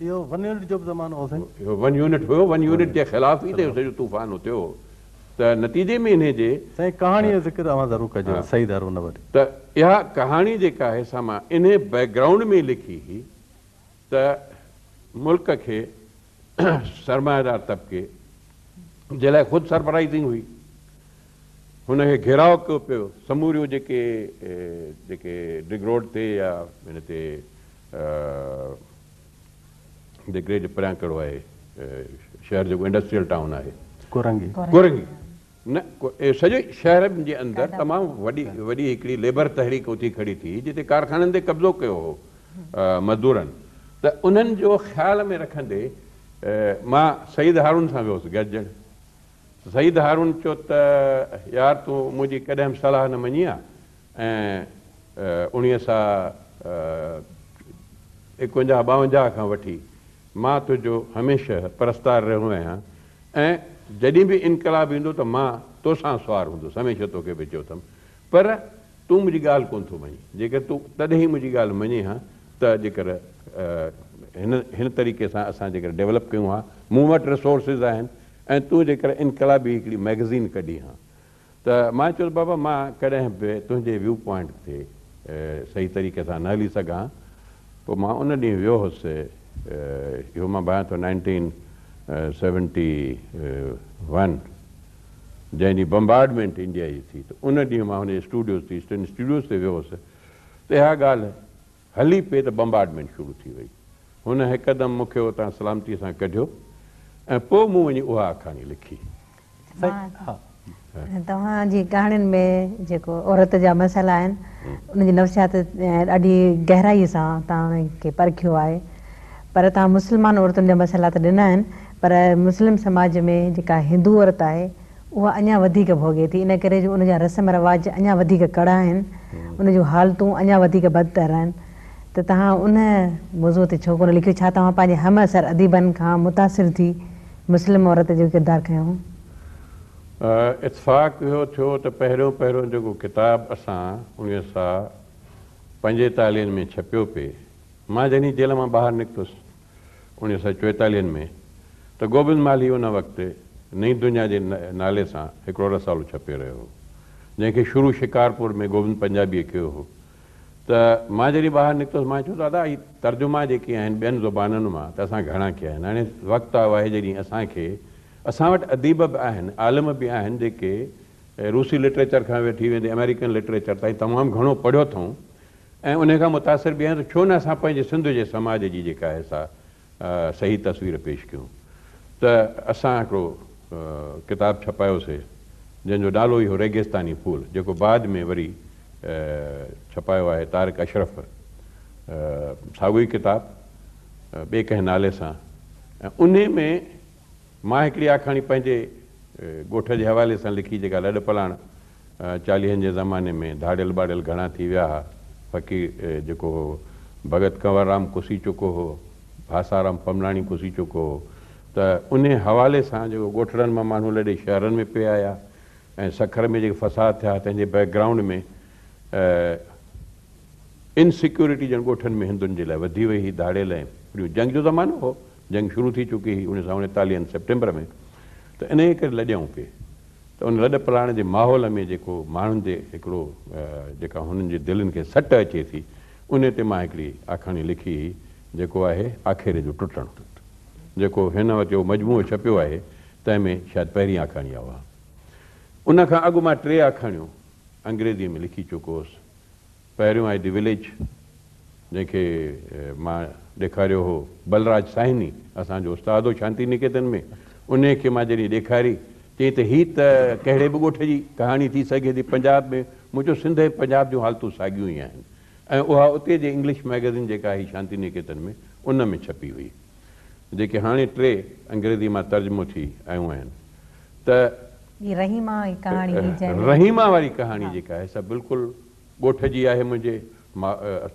اهو ون يونٽ جو به زمانو هو سائين. اهو ون يونٽ هيو، ون يونٽ جي خلاف ئي ته اهو سڄو طوفان اٿيو هو ته نتيجي ۾ انهي جي. سائين ڪهاڻيء جو ذڪر اوهان ضرور ڪجو سعيد هارون واري. ته اها ڪهاڻي جيڪا آهي سا مان انهي بيڪ گرائونڊ ۾ لکي هئي ته ملڪ کي سرمائيدار طبقي جي لاء خود سرپرائزنگ هئي. هن کي گهيراء ڪيو پيو، سموريون جيڪي جيڪي ڊرگ روڊ تي يا هن تي The great جي پريان ڪهڙو آهي شهر جيڪو انڊسٽريل ٽائون آهي. ڪورنگي. ڪورنگي نه سڄي شهر جي اندر تمام وڏي وڏي هڪڙي ليبر تحريڪ اٿي کڙي ٿي جتي ڪارخانن تي قبضو ڪيو هو مزدورن ته انهن جو خيال ۾ رکندي مان سعيد هارون سان ويو هوس گڏجڻ. سعيد هارون چيو ته يار تون منهنجي ڪڏهن به صلاح نه مڃي آ ۽ اڻويهه سا ايڪونجاهه ٻاونجاهه کان وٺي مان تنهنجو هميشه پرستار رهيو آهيان ۽ جڏهن به انقلاب ايندو ته مان توسان سوار هوندس، هميشه توکي پئي چيو اٿم، پر تون منهنجي ڳالهه ڪونه ٿو مڃين، جيڪر تون تڏهن ئي منهنجي ڳالهه مڃين ها ته جيڪر هن هن طريقي سان اسان جيڪر ڊيولپ ڪيون ها، مون وٽ ريسورسز آهن ۽ تون جيڪر انقلابي هڪڙي مئگزين ڪڍين ها ته مان چيو ته بابا مان ڪڏهن به تنهنجي ويو پوائنٽ تي صحيح طريقي سان نه هلي سگهان. پوء مان ان ڏينهن ويو هوس، اهو مان ڀانيان ٿو نائنٽين سيونٽي ون جنهن ڏينهن بمبارڊمينٽ انڊيا جي ٿي ته ان ڏينهن مان هن جي اسٽوڊيوز تي ايسٽرن اسٽوڊيوز تي ويو هوس ته اها ڳالهه هلي پئي ته بمبارڊمينٽ شروع ٿي وئي. هن هڪدم مون کي اتان سلامتيء سان ڪڍيو ۽ پوء مون وڃي اها آکاڻي لکي. توهان جي ڪهاڻين ۾ جيڪو عورت جا مسئلا آهن ان جي نفسيات ڏاڍي گهرائيء سان توهان انهن کي پرکيو آهي پر توهان مسلمان عورتن جا مسئلا ته ڏنا آهن پر مسلم سماج ۾ جيڪا هندو عورت آهي اها اڃا وڌيڪ ڀوڳي ٿي ان ڪري جو ان جا رسم رواج اڃا وڌيڪ ڪڙا آهن ان جون حالتون اڃا وڌيڪ بدتر آهن ته توهان ان موضوع تي ڇو ڪونه لکيو ڇا توهان پنهنجي همعصر اديبن کان متاثر ٿي مسلم عورت جو ڪردار کنيو هو؟ اتفاق اهو ٿيو ته پهريون پهريون جيڪو ڪتاب اسان اڻويهه سا پنجيتاليهن ۾ ڇپيو پئي مان جڏهن جيل مان ٻاهر نڪتس اڻويهه سؤ چوئيتاليهن ۾ ته گوبند مالهي ان وقت نئين دنيا جي نالي سان هڪڙو رسالو ڇپي رهيو هو، جنهن کي شروع شڪارپور ۾ گوبند پنجابيء ڪيو هو ته مان جڏهن ٻاهر نڪتس مان چيو دادا هي ترجما جيڪي آهن ٻين زبانن مان ته اسان گهڻا ڪيا آهن هاڻي وقت آيو آهي جڏهن اسان کي اسان وٽ اديب به آهن عالم به آهن جيڪي روسي لٽريچر کان وٺي ويندي آمريڪن لٽريچر تائين تمام گهڻو پڙهيو اٿئون ۽ انهي کان متاثر به آهيون ته ڇو نه اسان پنهنجي سنڌ جي سماج جي جيڪا آهي سا صحيح تصوير پيش ڪيون ته اسان هڪڙو ڪتاب ڇپايوسي جنهن جو نالو ئي هو ريگستاني ڦول جيڪو بعد ۾ وري ڇپايو آهي طارق اشرف ساڳيو ئي ڪتاب ٻئي ڪنهن نالي سان ۽ انهي ۾ مان هڪڙي آکاڻي پنهنجي ڳوٺ جي حوالي سان لکي جيڪا لڏ پلاڻ چاليهن جي زماني ۾ ڌاڙيل ٻاڙيل گهڻا ٿي ويا ها. فقير جيڪو هو ڀڳت ڪنور رام ڪسي چڪو هو، ڀاسارام پمناڻي ڪسي چڪو هو ته انهي حوالي سان جيڪو ڳوٺڙن مان ماڻهو لڏي شهرن ۾ پئي آيا ۽ سکر ۾ جيڪي فساد ٿيا تنهن جي بيڪ گرائونڊ ۾ انسيڪيورٽي ڄڻ ڳوٺن ۾ هندن جي لاء وڌي وئي هئي، ڌاڙيل ۽ ڦريون جنگ جو زمانو هو، جنگ شروع ٿي چڪي هئي اڻويهه سؤ اڻيتاليهن سيپٽمبر ۾ ته انهيء ڪري لڏيائون پئي ته ان لڏ پلاڻ جي ماحول ۾ جيڪو ماڻهن جي هڪڙو جيڪا هنن جي دلين کي سٽ اچي ٿي انهي تي مان هڪڙي آکاڻي لکي هئي جيڪو آهي آکيري جو ٽٽڻ جيڪو هن وقت جو مجموعو ڇپيو آهي تنهن ۾ شايد پهرين آکاڻي آهي اها. ان کان اڳ مان ٽي آکاڻيون انگريزيء ۾ لکي چڪو هوس. پهريون آهي the village جنهن کي مان ڏيکاريو هو بلراج ساهني اسان جو استاد هو شانتي نڪيتن ۾ انهي کي مان جڏهن ڏيکاري چيائين ته هي ته ڪهڙي به ڳوٺ جي ڪهاڻي ٿي سگهي ٿي پنجاب ۾ مون چيو سنڌ ۽ پنجاب جون حالتون ساڳيون ئي آهن ۽ اها اتي جي انگلش مئگزين جيڪا هئي شانتي نڪيتن ۾ ان ۾ ڇپي هئي جيڪي هاڻي ٽي انگريزي مان ترجمو ٿي آيون آهن ته هي رحيما ڪهاڻي هئي جنهن ۾. رحيما واري ڪهاڻي جيڪا آهي سا بلڪل ڳوٺ جي آهي منهنجي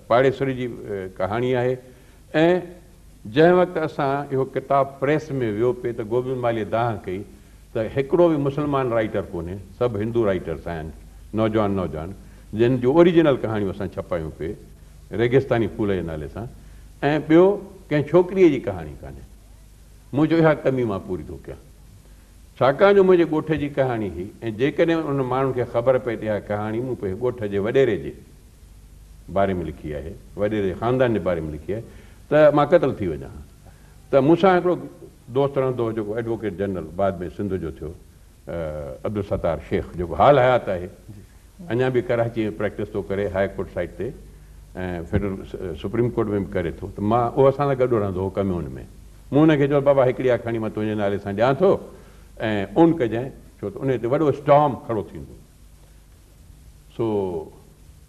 پاڙيسري جي ڪهاڻي آهي ۽ جنهن وقت اسان اهو ڪتاب پريس ۾ ويو پئي ته گوبند مالهيء دانهن ڪئي ته هڪڙو به مسلمان رائيٽر ڪونهي سڀ هندو رائيٽرس آهن نوجوان نوجوان جن جون اوريجنل ڪهاڻيون اسان ڇپايون پئي ريگستاني ڦول جي نالي سان ۽ ٻيو ڪنهن ڇوڪريء جي ڪهاڻي ڪانهي مون چيو اها ڪمي مان پوري ٿو ڪيان. ڇاڪاڻ جو منهنجي ڳوٺ جي ڪهاڻي هئي ۽ جيڪڏهن انهن ماڻهن کي خبر پئي ته اها ڪهاڻي مون پنهنجي ڳوٺ جي وڏيري جي باري ۾ لکي آهي، وڏيري جي خاندان جي باري ۾ لکي آهي ته مان قتل ٿي وڃان ها. ته مون سان هڪڙو دوست رهندو هو جيڪو ايڊووڪيٽ جنرل بعد ۾ سنڌ جو ٿيو عبدالستار شيخ جيڪو حال حيات آهي اڃا به ڪراچي ۾ پريڪٽس ٿو ڪري هاء ڪورٽ سائيڊ تي ۽ فيڊرل سپريم ڪورٽ ۾ به ڪري ٿو ته مان اهو اسان سان گڏ رهندو هو ڪميون ۾. مون هن کي چيو بابا هڪڙي آکاڻي مان تنهنجي نالي سان ڏيان ٿو ۽ اون ڪجانء ڇو ته انهي تي وڏو اسٽارم کڙو ٿيندو. سو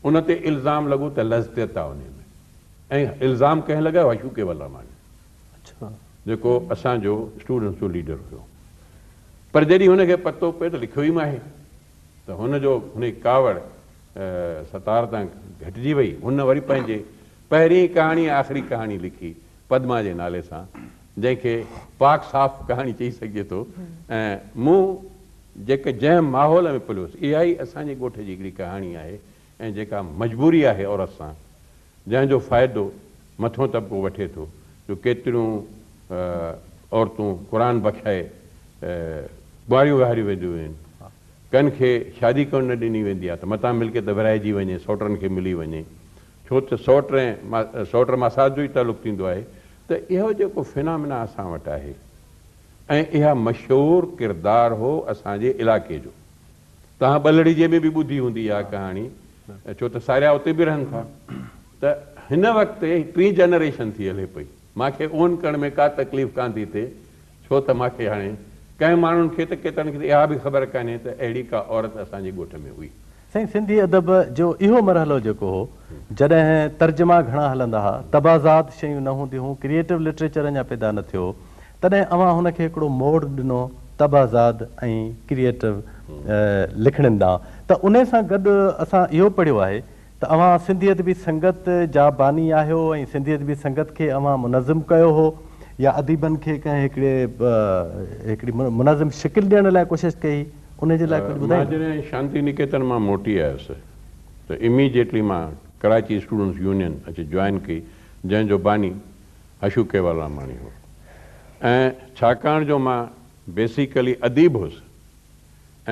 ان تي الزام لڳو ته لزتيت آ انهي ۾. ۽ الزام ڪنهن لڳايو؟ حشو ڪيولراماڻي جيڪو اسان جو اسٽوڊنٽس جو ليڊر هيو. پر جڏهن هن کي پتو پيو ته لکيو ئي مان آهي ته هن جو هن جي ڪاوڙ ستار تان گهٽجي وئي. هن وري پنهنجي پهرين ڪهاڻي ۽ آخري ڪهاڻي لکي پدما جي نالي سان جنهن کي پاڪ صاف ڪهاڻي چئي سگهجي ٿو ۽ مون جيڪ جنهن ماحول ۾ پليس اها ئي اسان جي ڳوٺ جي هڪڙي ڪهاڻي آهي ۽ جيڪا مجبوري آهي عورت سان جنهن جو فائدو مٿيون طبقو وٺي ٿو جو ڪيتريون عورتون قرآن بخشائي ڪنواريون ويهاريون وينديون آهن ڪن کي شادي ڪرڻ نه ڏني ويندي آهي ته متان ملڪيت ورهائجي وڃي سئوٽن کي ملي وڃي ڇو ته سئوٽ ۽ سئوٽ ماسات جو ئي تعلق ٿيندو آهي ته اهو جيڪو فنامنا اسان وٽ آهي ۽ اها مشهور ڪردار هو اسان جي علائقي جو. توهان ٻلهڙيجي ۾ به ٻڌي هوندي اها ڪهاڻي ڇو ته ساريا اتي به رهن ٿا ته هن وقت ٽين جنريشن ٿي هلي پئي. مان کي اون ڪرڻ ۾ ڪا تڪليف ڪانه ٿي ٿئي ڇو ته مان کي هاڻي ڪنهن ماڻهن کي ته ڪيترن کي ته اها به خبر ڪانهي ته اهڙي ڪا عورت اسان جي ڳوٺ ۾ هئي. سائين سنڌي ادب جو اهو مرحلو جيڪو هو جڏهن ترجما گهڻا هلندا ها، طبعزاد شيون نه هونديون هون، ڪريئيٽو لٽريچر اڃا پيدا نه ٿيو هو، تڏهن اوهان هن کي هڪڙو موڙ ڏنو طبعزاد ۽ ڪريئيٽو لکڻين ڏانهن ته انهي سان گڏ اسان اهو پڙهيو آهي ته اوهان سنڌي ادبي سنگت جا باني آهيو ۽ سنڌي ادبي سنگت کي اوهان منظم ڪيو هو يا اديبن کي ڪنهن هڪڙي هڪڙي منظم شڪل ڏيڻ لاء ڪوشش ڪئي هئي انهي جي لاء ڪجهه مان ٻڌائيندا؟ جڏهن شانتي نڪيتن مان موٽي آيس ته اميڊيٽلي مان ڪراچي اسٽوڊنٽس يونين اچي جوائن ڪئي جنهن جو باني حشو ڪيولراماڻي هو ۽ ڇاڪاڻ جو مان بيسيڪلي اديب هوس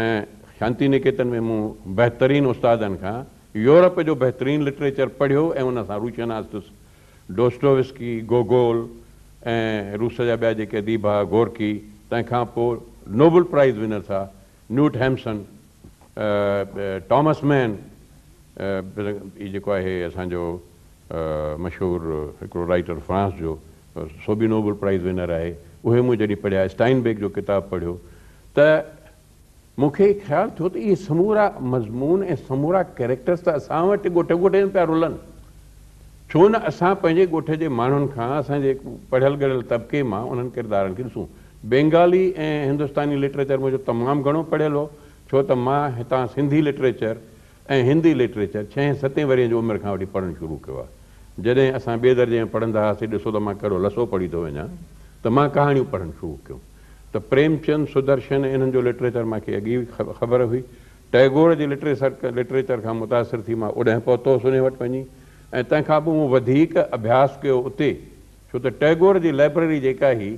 ۽ شانتي نڪيتن ۾ مون بهترين استادن کان يورپ جو بهترين لٽريچر پڙهيو ۽ ان سان روشناس ٿيس. ڊوسٽووسڪي، گوگول ۽ روس جا ٻيا جيڪي اديب ها، گورڪي، تنهن کان پوء نوبل پرائيز ونرس ها، نيوٽ هيمسن، ٽامس مين، هي جيڪو آهي اسان جو مشهور هڪڙو رائيٽر فرانس جو، سو به نوبل پرائيز ونر آهي، اهي مون جڏهن پڙهيا، اسٽائن بيڪ جو ڪتاب پڙهيو ته مون کي خيال ٿيو ته اهي سمورا مضمون ۽ سمورا ڪئريڪٽرس ته اسان وٽ ڳوٺ ڳوٺ ۾ پيا رلن، ڇو نه اسان پنهنجي ڳوٺ جي ماڻهن کان، اسان جي پڙهيل ڳڙهيل طبقي مان انهن ڪردارن کي ڏسون. بينگالي ۽ هندستاني لٽريچر منهنجو تمام گهڻو پڙهيل هو، ڇو ته مان هتان سنڌي لٽريچر ۽ هندي لٽريچر ڇهين ستين ورهين جي عمر کان وٺي پڙهڻ شروع ڪيو آهي. جڏهن اسان ٻئي درجي ۾ پڙهندا هئاسين، ڏسو ته مان ڪهڙو لسو پڙهي ٿو وڃان، ته مان ڪهاڻيون پڙهڻ شروع ڪيون ته پريم چند، سدرشن ۽ انهن جو لٽريچر مان کي اڳي ئي خبر هئي. ٽئگور جي لٽريچر کان متاثر ٿي مان اوڏانهن پهتو هوس انهي وٽ وڃي ۽ تنهن کان پوء مون وڌيڪ اڀياس ڪيو اتي، ڇو ته ٽئگور جي لئبرري جيڪا هئي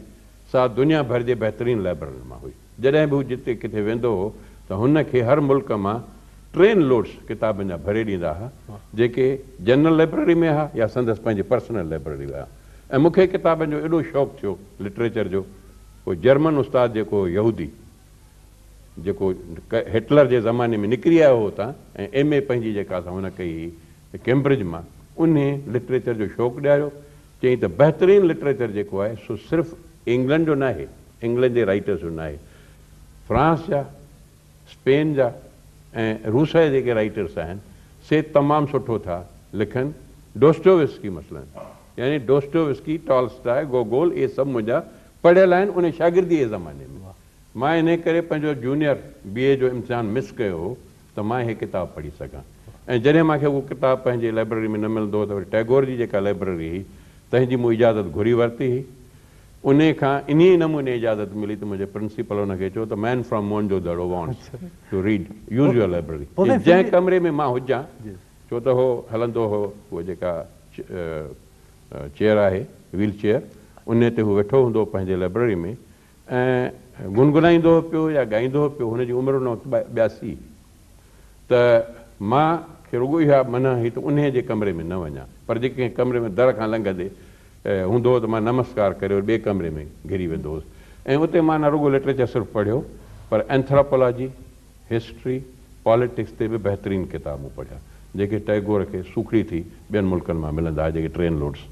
سا دنيا ڀر جي بهترين لئبررين مان هئي. جڏهن به هو جتي ڪٿي ويندو هو ته هن کي هر ملڪ مان ٽرين لوڊس ڪتابن جا ڀري ڏيندا ها جيڪي جنرل لئبرري ۾ ها يا سندس پنهنجي پرسنل لئبرري ۾ ها ۽ مون کي ڪتابن جو ايڏو شوق ٿيو لٽريچر جو پوء جرمن استاد جيڪو هو يهودي جيڪو هٽلر جي زماني ۾ نڪري آيو هو اتان ۽ ايم اي پنهنجي جيڪا سا هن ڪئي هئي ڪيمبرج مان انهي لٽريچر جو شوق ڏياريو چيائين ته بهترين لٽريچر جيڪو آهي سو صرف انگلنڊ جو ناهي، انگلنڊ جي رائيٽرز جو ناهي، فرانس جا، اسپين جا ۽ روس جا جيڪي رائيٽرس آهن سي تمام سٺو ٿا لکن، ڊوسٽووسڪي مثلاً يعني ڊوسٽووسڪي، ٽالسٽاء، گوگول اهي سڀ منهنجا پڙهيل آهن ان شاگرديء جي زماني ۾. مان انهي ڪري پنهنجو جونيئر بي اي جو امتحان مس ڪيو هو ته مان اهي ڪتاب پڙهي سگهان ۽ جڏهن مان کي اهو ڪتاب پنهنجي لئبرري ۾ نه ملندو هو ته وري ٽئگور جي جيڪا لئبرري هئي تنهن جي مون اجازت گهري ورتي هئي. انهي کان انهي ئي نموني اجازت ملي ته منهنجي پرنسپل ان کي چيو ته man from Mohenjodaro wants to read use your library جنهن ڪمري ۾ مان هجان ڇو ته هو هلندو هو اهو جيڪا چيئر آهي ويل چيئر انهي تي هو ويٺو هوندو هو پنهنجي لئبرري ۾ ۽ گنگنائيندو هو پيو يا ڳائيندو هو پيو، هن جي عمر ان وقت 82 هئي ته مان کي رڳو اها منع هئي ته انهيء جي ڪمري ۾ نه وڃان، پر جي ڪنهن ڪمري ۾ در کان لنگهندي هوندو هو ته مان نمسڪار ڪري وري ٻئي ڪمري ۾ گهري ويندو هوس ۽ اتي مان نه رڳو لٽريچر صرف پڙهيو پر اينٿراپالاجي، هسٽري، پاليٽڪس تي به بهترين ڪتاب مون پڙهيا، جيڪي ٽئگور کي سوکڙي ٿي ٻين ملڪن مان ملندا ها، جيڪي ٽرين لوڊس.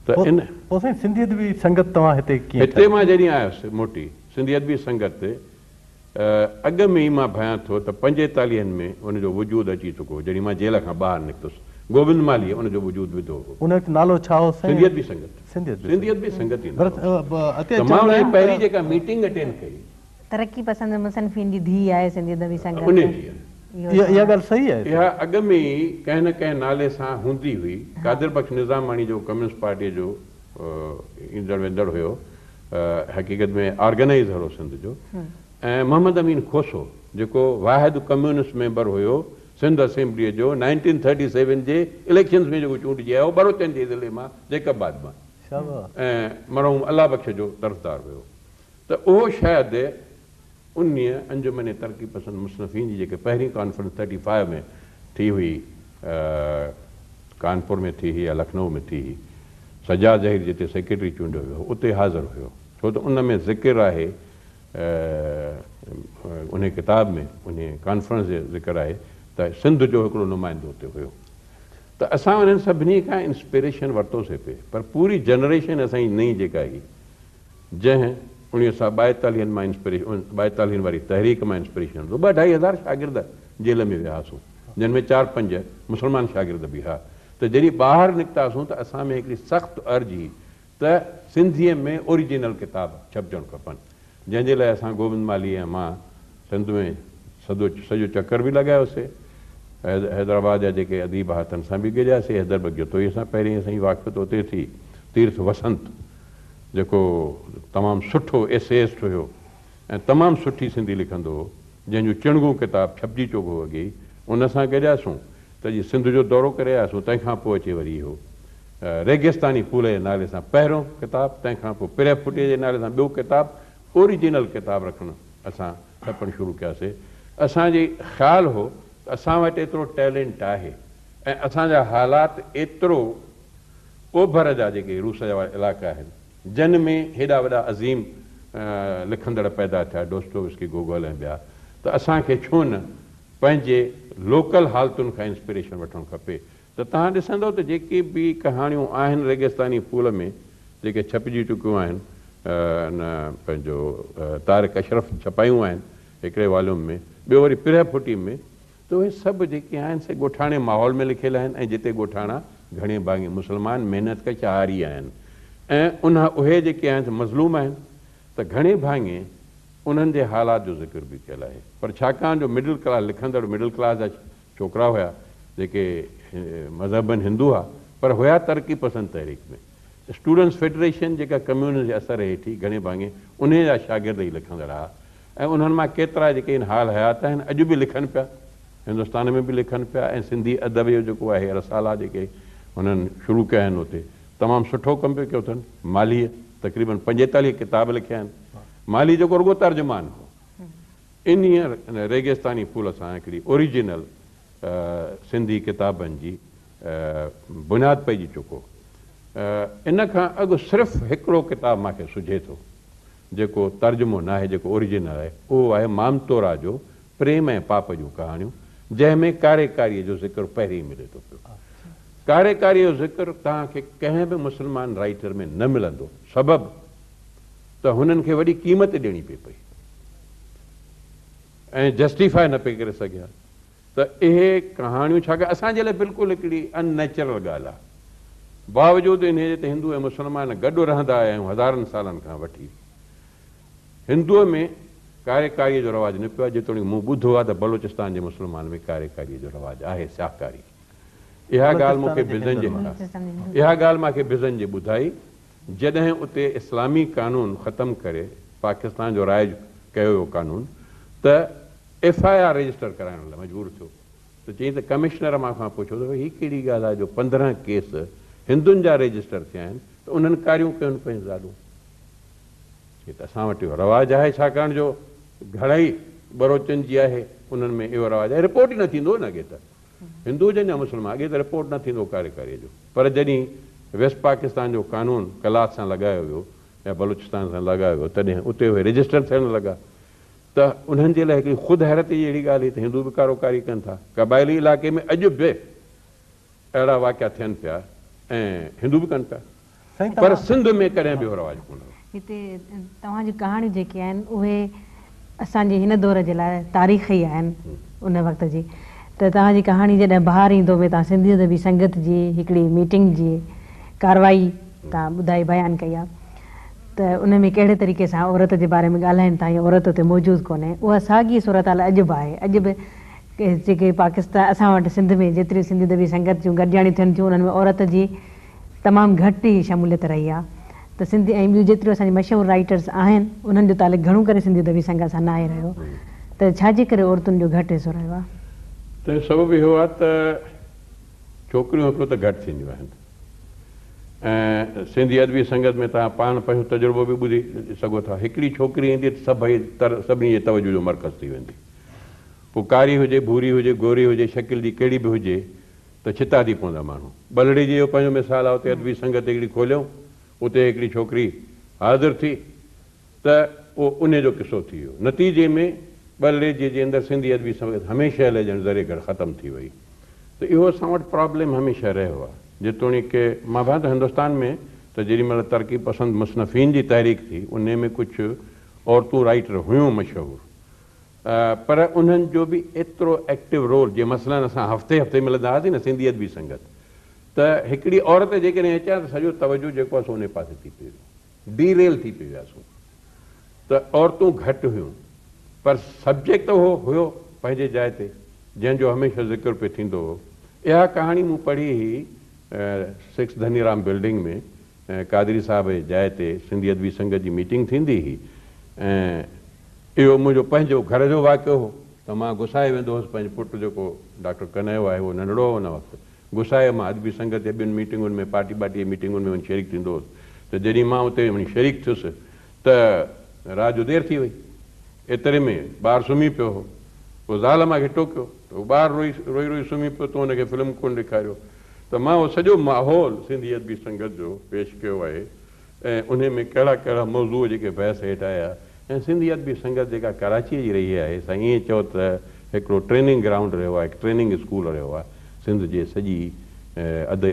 ته ان. پوء سائين سنڌي ادبي سنگت توهان هتي ڪيئن هتي ٺاهي؟ مان جڏهن آيس موٽي سنڌي ادبي سنگت اڳ ۾ ئي مان ڀانيان ٿو ته پنجيتاليهن ۾ ان جو وجود اچي چڪو هو جڏهن مان جيل کان ٻاهر نڪتس گوبند مالهيء ان جو وجود وڌو هو. ان وقت نالو ڇا هو سائين؟ سنڌي ادبي سنگت. سنڌي ادبي سنڌي ادبي سنگت ئي پر نالو هو. اتي ته مان چوندا ان جي آهن پهرين ته. جيڪا ميٽنگ اٽينڊ ڪئي. ترقي پسند مصنفين جي ڌيء آهي سنڌي ادبي سنگت. انهيء جي آهي. اهو اها چوڻ. ڳالهه صحيح آهي اها سائين؟ اڳ ۾ ئي ڪنهن نه ڪنهن نالي سان هوندي هئي. قادر بخش نظاماڻي جيڪو ڪميونسٽ پارٽيء جو ايندڙ ويندڙ هيو، حقيقت ۾ آرگنائيزر هو سنڌ جو ۽ محمد امين کوسو جيڪو واحد ڪميونسٽ ميمبر هيو سنڌ اسيمبليء جو نائنٽين ٿرٽي سيون جي اليڪشنز ۾ جيڪو چونڊجي آيو ٻروچن جي ضلعي مان جيڪب آباد مان ۽ مرحوم الله بخش جو طرفدار هيو ته اهو شايد انهيء انجمن ترقي پسند مصنفين جي جيڪي پهرين ڪانفرنس ٿرٽي فائيو ۾ ٿي هئي، ڪانپور ۾ ٿي هئي يا لکنؤ ۾ ٿي هئي، سجاد ظهير جتي سيڪريٽري چونڊيو ويو هو، اتي حاضر هيو، ڇو ته ان ۾ ذڪر آهي، انهيء ڪتاب ۾ انهيء ڪانفرنس جو ذڪر آهي ته سنڌ جو هڪڙو نمائندو اتي هيو ته اسان انهن سڀني کان انسپريشن ورتوسي پئي، پر پوري جنريشن اسان جي نئين جيڪا هئي، جنهن اڻويهه سؤ ٻائيتاليهن مان انسپريشن ٻائيتاليهن واري تحريڪ مان انسپريشن ورتو. ٻه اڍائي هزار شاگرد جيل ۾ ويا هئاسون، جن ۾ چار پنج مسلمان شاگرد به هئا ته جڏهن ٻاهر نڪتاسون ته اسان ۾ هڪڙي سخت ارج هئي ته سنڌيء ۾ اوريجنل ڪتاب ڇپجڻ کپن، جنهن جي لاء اسان گوبند مالهي ۽ مان سنڌ ۾ سڌو سڄو چڪر به لڳايوسي. حيدرآباد جا جيڪي اديب هئا تن سان به گڏياسي. حيدر بخش جتوئيء سان پهرين اسان جي واقفيت اتي ٿي. تيرٿ وسنت جيڪو تمام سٺو ايسيئسٽ هيو ۽ تمام سٺي سنڌي لکندو هو، جنهن جو چڻگون ڪتاب ڇپجي چڪو هو اڳي ئي، ان سان گڏياسون ته جي سنڌ جو دورو ڪري آياسون، تنهن کان پوء اچي وري اهو ريگستاني ڦول جي نالي سان پهريون ڪتاب، تنهن کان پوء پرهه ڦٽيء جي نالي سان ٻيو ڪتاب، اوريجنل ڪتاب رکڻ اسان ڇپڻ شروع ڪياسي. اسان جي خيال هو ته اسان وٽ ايترو ٽيلنٽ آهي ۽ اسان جا حالات ايترو اوڀر جا جيڪي روس جا علائقا آهن، جن ۾ هيڏا وڏا عظيم لکندڙ پيدا ٿيا، ڊوسٽووسڪي، گوگول ۽ ٻيا، ته اسان کي ڇو نه پنهنجي لوڪل حالتن کان انسپريشن وٺڻ کپي. ته توهان ڏسندؤ ته جيڪي به ڪهاڻيون آهن ريگستاني ڦول ۾ جيڪي ڇپجي چڪيون آهن، ان پنهنجو طارق اشرف ڇپايون آهن هڪڙي واليوم ۾، ٻيو وري پرهه ڦٽي ۾، ته اهي سڀ جيڪي آهن سي ڳوٺاڻي ماحول ۾ لکيل آهن ۽ جتي ڳوٺاڻا گهڻي ڀاڱي مسلمان محنت ڪش هاري آهن ۽ ان اهي جيڪي آهن سي مظلوم آهن ته گهڻي ڀاڱي انهن جي حالات جو ذڪر به ڪيل آهي پر ڇاڪاڻ جو مڊل ڪلاس لکندڙ مڊل ڪلاس جا ڇوڪرا هيا جيڪي مذهبن هندو هئا پر هيا ترقي پسند تحريڪ ۾ اسٽوڊنٽس فيڊريشن جيڪا ڪميونسٽ جي اثر هيٺ هئي گهڻي ڀاڱي انهي جا شاگرد ئي لکندڙ هئا ۽ انهن مان ڪيترا جيڪي هن حال حيات آهن اڄ به لکن پيا، هندستان ۾ به لکن پيا ۽ سنڌي ادب جو جيڪو آهي رسالا جيڪي هنن شروع ڪيا آهن اتي تمام سٺو ڪم پيو ڪيو اٿن. مالهيء تقريباً پنجيتاليهه ڪتاب لکيا آهن. مالهي جيڪو رڳو ترجمان هو. انهيء ريگستاني ڦول سان هڪڙي اوريجنل سنڌي ڪتابن جي بنياد پئجي چڪو. ان کان اڳ صرف هڪڙو ڪتاب مان کي سجهي ٿو. جيڪو ترجمو ناهي، جيڪو اوريجنل آهي، اهو آهي مامتورا جو پريم ۽ پاپ جون ڪهاڻيون، جنهن ۾ ڪاري ڪاريء جو ذڪر پهرين ملي ٿو پيو. ڪاري ڪاريء جو ذڪر توهان کي ڪنهن به مسلمان رائيٽر ۾ نه ملندو، سبب ته هنن کي وڏي قيمت ڏيڻي پئي پئي ۽ جسٽيفاء نه پئي ڪري سگهيا. ته اهي ڪهاڻيون ڇاڪاڻ اسان جي لاء بلڪل هڪڙي ان نيچرل ڳالهه آهي. باوجود انهيء جي ته هندو ۽ مسلمان گڏ رهندا آيا آهيون هزارن سالن کان وٺي. هندوء ۾ ڪاري ڪاريء جو رواج نه پيو آهي جيتوڻيڪ مون ٻڌو آهي ته بلوچستان جي مسلمان ۾ ڪاري ڪاريء جو رواج آهي سياهڪاري. اها ڳالهه مون کي بزنجي اها ڳالهه مان کي بزنجي ٻڌائي جڏهن اتي اسلامي قانون ختم ڪري پاڪستان جو رائج ڪيو ويو قانون ته ايف I R register ڪرائڻ لاء مجبور ٿيو ته چيائين ته ڪمشنر مان کان پڇيو ته ڀئي هي ڪهڙي ڳالهه آهي جو 15 ڪيس هندن جا رجسٽر ٿيا آهن ته انهن ڪاريون ڪيون پنهنجون زالون؟ چيائين ته اسان وٽ اهو رواج آهي ڇاڪاڻ جو گهڻائي ٻروچن جي آهي انهن ۾ اهو رواج آهي رپورٽ ئي نه ٿيندو نه اڳي ته هندو هجن يا مسلمان اڳي ته رپورٽ نه ٿيندو ڪاري ڪاريء جو پر جڏهن ويسٽ پاڪستان جو قانون قلات سان لڳايو ويو يا بلوچستان سان لڳايو ويو تڏهن اتي اهي رجسٽر ٿيڻ لڳا ته انهن جي لاء هڪڙي خود حيرتي جهڙي ڳالهه هئي ته هندو به ڪارو ڪاري ڪن ٿا. قبائلي علائقي ۾ اڄ به اهڙا واقعا ٿين پيا ۽ هندو به ڪن پيا. سائين پر توهان. سنڌ ۾ ڪڏهن به اهو رواج ڪونه هو. هتي توهان جون ڪهاڻيون جيڪي آهن اهي اسان جي هن دور جي لاء تاريخ ئي آهن ان وقت جي ته توهان جي ڪهاڻي جڏهن بهار ايندو ۾ توهان سنڌي ادبي سنگت جي هڪڙي ميٽنگ جي ڪارروائي توهان ٻڌائي بيان ڪئي آهي ته ان ۾ ڪهڙي طريقي سان عورت جي باري ۾ ڳالهائين ٿا يا عورت اتي موجود ڪونهي اها ساڳي صورتحال اڄ به آهي اڄ به جيڪي پاڪستان اسان وٽ سنڌ ۾ جيتريون سنڌي ادبي سنگت جون گڏجاڻيون ٿين ٿيون انهن ۾ عورت جي تمام گهٽ ئي شموليت رهي آهي ته سنڌي ۽ ٻيون جيتريون اسان جي مشهور رائيٽرس آهن انهن جو تعلق گهڻو ڪري سنڌي ادبي سنگت سان ناهي رهيو ته ڇا جي ڪري عورتن جو گهٽ حصو رهيو آهي؟ تنهن جو سبب اهو آهي ته ڇوڪريون هڪڙو ته گهٽ ٿينديون آهن ۽ سنڌي ادبي سنگت ۾ توهان پاڻ پنهنجو تجربو به ٻڌي سگهو ٿا هڪڙي ڇوڪري ايندي ته سڀئي سڀني جي توجه جو مرڪز ٿي ويندي پوء ڪاري هجي ڀوري هجي گوري هجي شڪل جي ڪهڙي به هجي ته ڇتا ٿي پوندا ماڻهو. ٻلهڙيجيء جو پنهنجو مثال آهي، اتي ادبي سنگت هڪڙي کوليائون، اتي هڪڙي ڇوڪري حاضر ٿي ته اهو انهيء جو قصو ٿي ويو. نتيجي ۾ ٻلهڙيجيء جي اندر سنڌي ادبي سنگت هميشه لاء ڄڻ ذري گهٽ ختم ٿي وئي ته اهو اسان وٽ پرابلم هميشه رهيو آهي. جيتوڻيڪ مان ڀانيان ٿو هندستان ۾ ته جيڏي مهل ترقي پسند مصنفين جي تحريڪ ٿي، انهيء ۾ ڪجهه عورتون رائيٽر هيون مشهور، پر انهن جو به ايترو ايڪٽو رول جيئن مثلاً اسان هفتي هفتي ملندا هئاسين نه سنڌي ادبي سنگت ته هڪڙي عورت جيڪڏهن اچي ها ته سڄو توجه جيڪو آهي سو انهي پاسي ٿي پئي ويو ڊي ريل ٿي پئي وياسون ته عورتون گهٽ هيون پر سبجيڪٽ ته اهو هيو پنهنجي جاء تي جنهن جو هميشه ذڪر پئي ٿيندو هو اها ڪهاڻي مون پڙهي هئي سڪس ڌنيرام بلڊنگ ۾ قادري صاحب جي جاء تي سنڌي ادبي سنگت جي ميٽنگ ٿيندي هئي ۽ اهو منهنجو پنهنجو گهر جو واقعو هو ته مان گسائي ويندو هوس پنهنجي پٽ جيڪو ڊاڪٽر ڪنهيو آهي اهو ننڍڙو هو ان وقت گسائي مان ادبي سنگت جي ٻين ميٽنگن ۾ پارٽي ٻارٽي جي ميٽنگن ۾ وڃي شريڪ ٿيندو هوس ته جڏهن مان اتي وڃي شريڪ ٿيس ته رات جو دير ٿي وئي ايتري ۾ ٻار سمهي پيو هو پوء زال مان کي ٽوڪيو ته هو ٻار روئي روئي روئي سمهي پيو تون هن کي فلم ڪونه ڏيکاريو ته مان اهو سڄو ماحول سنڌي ادبي سنگت جو پيش ڪيو آهي ۽ انهي ۾ ڪهڙا ڪهڙا موضوع جيڪي بحث هيٺ آيا ۽ سنڌي ادبي سنگت جيڪا ڪراچيء جي رهي آهي سا ائين چئو ته هڪڙو ٽريننگ گرائونڊ رهيو آهي هڪ ٽريننگ اسڪول رهيو آهي سنڌ جي سڄي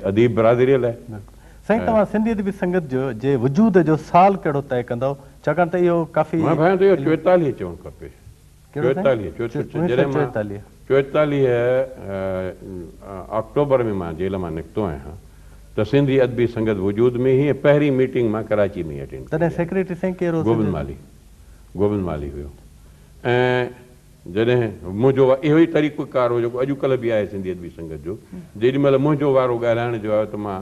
اديب برادريء لاء. بلڪل سائين توهان سنڌي ادبي سنگت جو جي وجود جو سال ڪهڙو طئي ڪندؤ ڇاڪاڻ ته اهو ڪافي. مان ڀانيان ٿو اهو 44 چوڻ کپي. ڪهڙو سائين؟ 44 جڏهن مان 44 آڪٽوبر ۾ مان جيل مان نڪتو آهيان ته سنڌي ادبي سنگت وجود ۾ هئي ۽ پهرين ميٽنگ مان ڪراچي ۾ ئي اٽينڊ ڪئي تڏهن سيڪريٽري سائين ڪير هو؟ گوبند مالهي گوبند مالهي هيو ۽ جڏهن منهنجو اهو ئي طريقو ڪار هو جيڪو اڄڪلهه به آهي سنڌي ادبي سنگت جو جيڏي مهل منهنجو وارو ڳالهائڻ جو آيو ته مان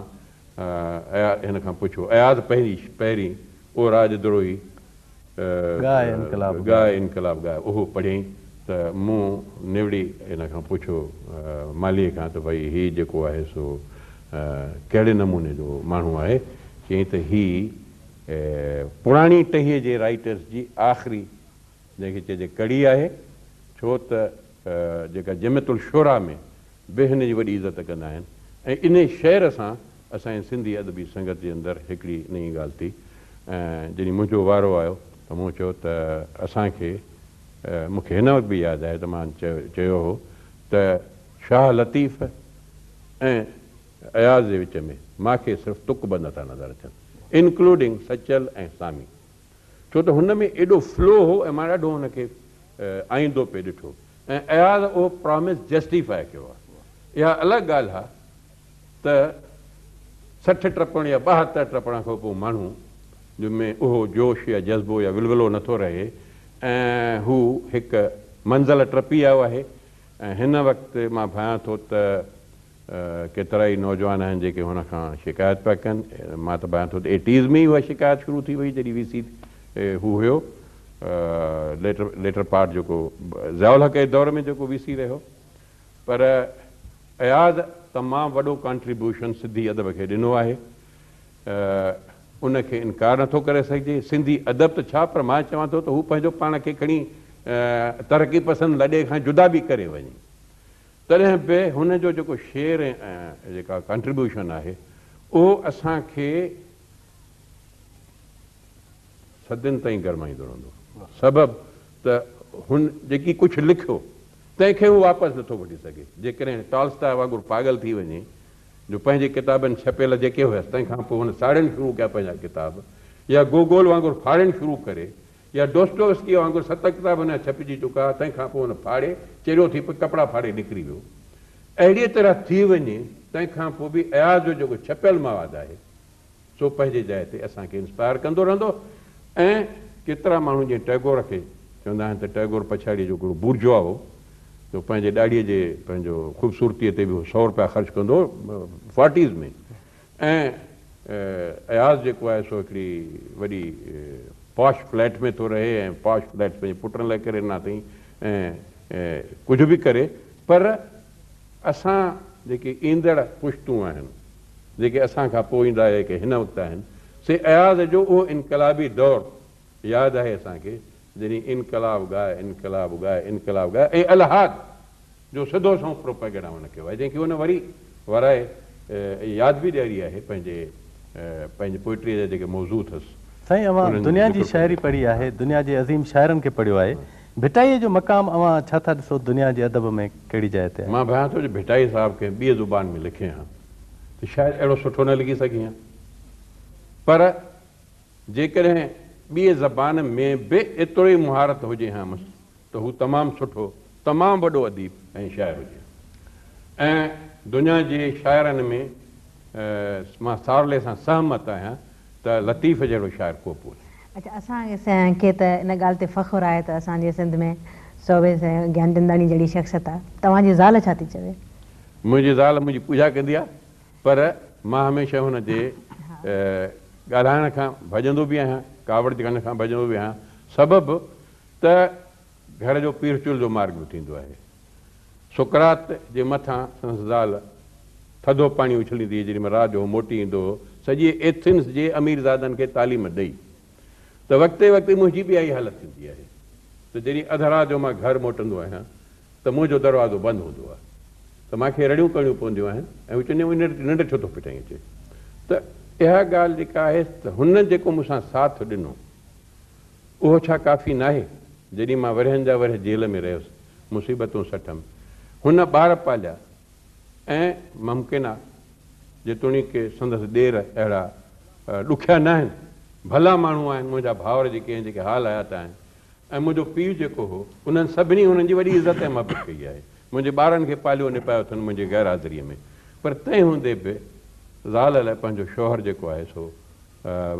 هن کان پڇيو اياز پهرين پهرين او راڄ دروهي ڳاء انقلاب ڳاء انقلاب ڳاء اهو پڙهيائين ته مون نوڙي هن کان پڇيو مالهيء کان ته ڀئي هي جيڪو آهي سو ڪهڙي نموني جو ماڻهو آهي؟ چيائين ته هي پراڻي ٽهيء جي رائيٽرس جي آخري جنهن کي چئجي ڪڙي آهي ڇو ته جيڪا جمعيت الشعراء ۾ به هن جي وڏي عزت ڪندا آهن ۽ انهي شعر سان اسان جي سنڌي ادبي سنگت جي اندر هڪڙي نئين ڳالهه ٿي ۽ جڏهن منهنجو وارو آيو ته مون چيو ته اسان کي مون کي هن وقت به ياد آهي ته مان چيو هو ته شاهه لطيف ۽ اياز جي وچ ۾ مان کي صرف تڪ بند ٿا نظر اچن انڪلوڊنگ سچل ۽ سامي ڇو ته هن ۾ ايڏو فلو هو ۽ مان ڏاڍو هن کي آئيندو پئي ڏٺو ۽ اياز اهو پرامس جسٽيفائي ڪيو آهي. اها الڳ ڳالهه آهي ته 60 ٽپڻ يا 72 ٽپڻ کان پوء ماڻهو جو ۾ اهو جوش يا جذبو يا ولولو نٿو رهي ۽ هو هڪ منزل ٽپي آيو آهي ۽ هن وقت مان ڀانيان ٿو ته ڪيترائي نوجوان آهن جيڪي هن کان شڪايت پيا ڪن. مان ته ڀانيان ٿو ته ايٽيز ۾ ئي اها شڪايت شروع ٿي وئي جڏهن وي سي هو هيو ليٽر ليٽر پارٽ جيڪو ضياء الحق جي دور ۾ جيڪو وي سي رهيو پر اياز تمام وڏو ڪانٽريبيوشن سنڌي ادب کي ڏنو آهي ان کي انڪار نٿو ڪري سگهجي. سنڌي ادب ته ڇا پر مان چوان ٿو ته هو پنهنجو پاڻ کي کڻي ترقي پسند لڏي کان جدا به ڪري وڃي تڏهن به هن جو جيڪو شعر ۽ جيڪا ڪانٽريبيوشن آهي اهو اسان کي صدين تائين گرمائيندو رهندو. سبب ته هن جيڪي ڪجهه لکيو تنهن کي هو واپس نٿو وٺي سگهي. جيڪڏهن ٽالسٽاء وانگر پاڳل ٿي وڃي جو پنهنجي ڪتابن ڇپيل جيڪي هيس تنهن کان پوء هن ساڙڻ شروع ڪيا پنهنجا ڪتاب يا گوگول وانگر ڦاڙڻ شروع ڪري يا ڊوسٽووسڪيء وانگر ست ڪتاب هن جا ڇپجي چڪا تنهن کان پوء هن ڦاڙي چريو ٿي پوء ڪپڙا ڦاڙي نڪري ويو. اهڙيء طرح ٿي وڃي تنهن کان پوء به اياز جو جيڪو ڇپيل مواد آهي سو پنهنجي جاء تي اسان کي انسپائر ڪندو رهندو ۽ ڪيترا ماڻهو جيئن ٽئگور کي چوندا آهن ته ٽئگور پڇاڙيء جو هڪڙو بورجوا هو جو پنهنجي ڏاڙهيء جي پنهنجو خوبصورتيء تي به هو سئو رپيا خرچ ڪندو هو فورٽيز ۾ ۽ اياز جيڪو آهي سو هڪڙي وڏي پاش فليٽ ۾ ٿو رهي ۽ پاش فليٽ پنهنجي پٽن لاء ڪري ڏنا اٿئي ۽ ڪجهه به ڪري پر اسان جيڪي ايندڙ پشتون آهن جيڪي اسان کان پوء ايندا يا جيڪي هن وقت آهن سي اياز جو اهو انقلابي دور ياد آهي اسان کي جڏهن انقلاب ڳاء انقلاب ڳاء انقلاب ڳاء ۽ الحاد جو سڌو سنئون پروپيگنڊا هن ڪيو آهي جنهن کي هن وري ورائي ۽ ياد به ڏياري آهي پنهنجي پنهنجي پوئٽريء جا جيڪي موضوع اٿس سائين اوهان انهن جو دنيا جي ذڪر شاعري ڪندي. پڙهي آهي، دنيا جي عظيم شاعرن کي پڙهيو آهي، ڀٽائيء جو مقام اوهان ڇا ٿا ڏسو دنيا جي ادب ۾ ڪهڙي جاء تي آهي؟ مان ڀانيان ٿو جي ڀٽائي صاحب ڪنهن ٻيء زبان ۾ لکي هان ته شايد اهڙو سٺو نه لکي سگهي هان پر جيڪڏهن ٻيء زبان ۾ به ايترو ئي مهارت هجي هامس ته هو تمام سٺو، تمام وڏو اديب ۽ شاعر هجي ها ۽ دنيا جي شاعرن ۾ مان سارلي سان سهمت آهيان ته لطيف جهڙو شاعر ڪو به ڪونهي. اڇا اسان کي ته ان ڳالهه تي فخر آهي ته اسان جي سنڌ ۾ سوڀي گيانچنداڻي جهڙي شخصيت آهي. توهان جي زال ڇا ٿي چوي؟ منهنجي زال منهنجي پوڄا ڪندي آهي پر مان هميشه هن جي ڳالهائڻ کان ڀڄندو به آهيان، ڪاوڙ ڪرڻ کان ڀڄندو به آهيان، سبب ته گهر جو پير چلهه جو مارڳ به ٿيندو آهي. سقراط جي مٿان سندس زال ٿڌو پاڻي اڇليندي هئي، جيڏي مهل رات جو هو موٽي ايندو هو، سڄي ايٿنس جي اميرزادن کي تعليم ڏئي ته وقتي وقتي منهنجي به اها ئي حالت ٿيندي آهي ته جڏهن اڌ رات جو مان گهر موٽندو آهيان ته منهنجو دروازو بند هوندو آهي ته مان کي رڙيون ڪرڻيون پونديون آهن ۽ هو چوندي آهي ننڊ ڇو ٿو ڦٽائين اچي ته اها ڳالهه جيڪا آهي ته هن جيڪو مون سان ساٿ ڏنو اهو ڇا ڪافي ناهي؟ جڏهن مان ورهين جا ورهيه جيل ۾ رهيس، مصيبتون سٺم، هن ٻار پاليا ۽ ممڪن آ جيتوڻيڪ سندس ڏير اهڙا ڏکيا ناهن، ڀلا ماڻهو آهن، منهنجا ڀائر جيڪي آهن، جيڪي حال حيات آهن ۽ منهنجو پيء جيڪو هو، انهن سڀني هنن جي وڏي عزت ۽ محبت ڪئي آهي. منهنجي ٻارن کي پاليو نپايو اٿن منهنجي غير حاضريء ۾، پر تنهن هوندي به زال لاء پنهنجو شوهر جيڪو آهي سو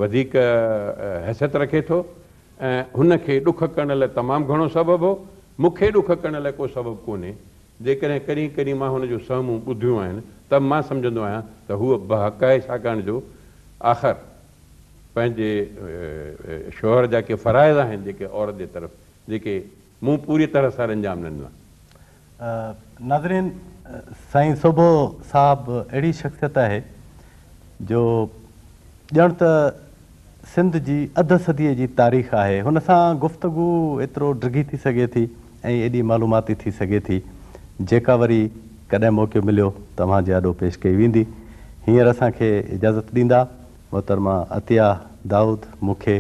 وڌيڪ حيثيت رکي ٿو ۽ هن کي ڏک ڪرڻ لاء تمام گهڻو سبب هو. مون کي ڏک ڪرڻ لاء ڪو سبب ڪونهي. جيڪڏهن ڪڏهن ڪڏهن مان هن جون سهمون ٻڌيون آهن ته به مان سمجهندو آهيان ته هوء بحق آهي ڇاڪاڻ جو آخر پنهنجي شوهر جا ڪي فرائض آهن جيڪي عورت جي طرف جيڪي مون پوريء طرح سر انجام نه ڏنا. ناظرين سائين سوڀو صاحب اهڙي شخصيت آهي جو ڄڻ ته سنڌ جي اڌ صديء جي تاريخ آهي. هن سان گفتگو ايترو ڊگهي ٿي سگهي ٿي ۽ ايڏي معلوماتي ٿي سگهي ٿي جيڪا وري ڪڏهن موقعو مليو ته اوهان جي آڏو پيش ڪئي ويندي. هينئر اسان کي اجازت ڏيندا محترمه عطيه دائود مون کي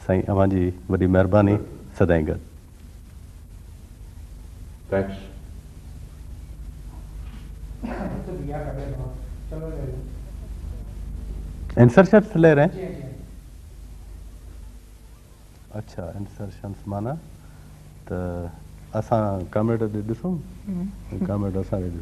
سائين اوهان جي وڏي مهرباني سدائين گڏ. Thanks. انسرشنس لي رهي هين اڇا انسرشنس معنيٰ ته اسان ڪامريڊ ڏي ڏسون ڪامريڊ اسان ڏي ڏسي.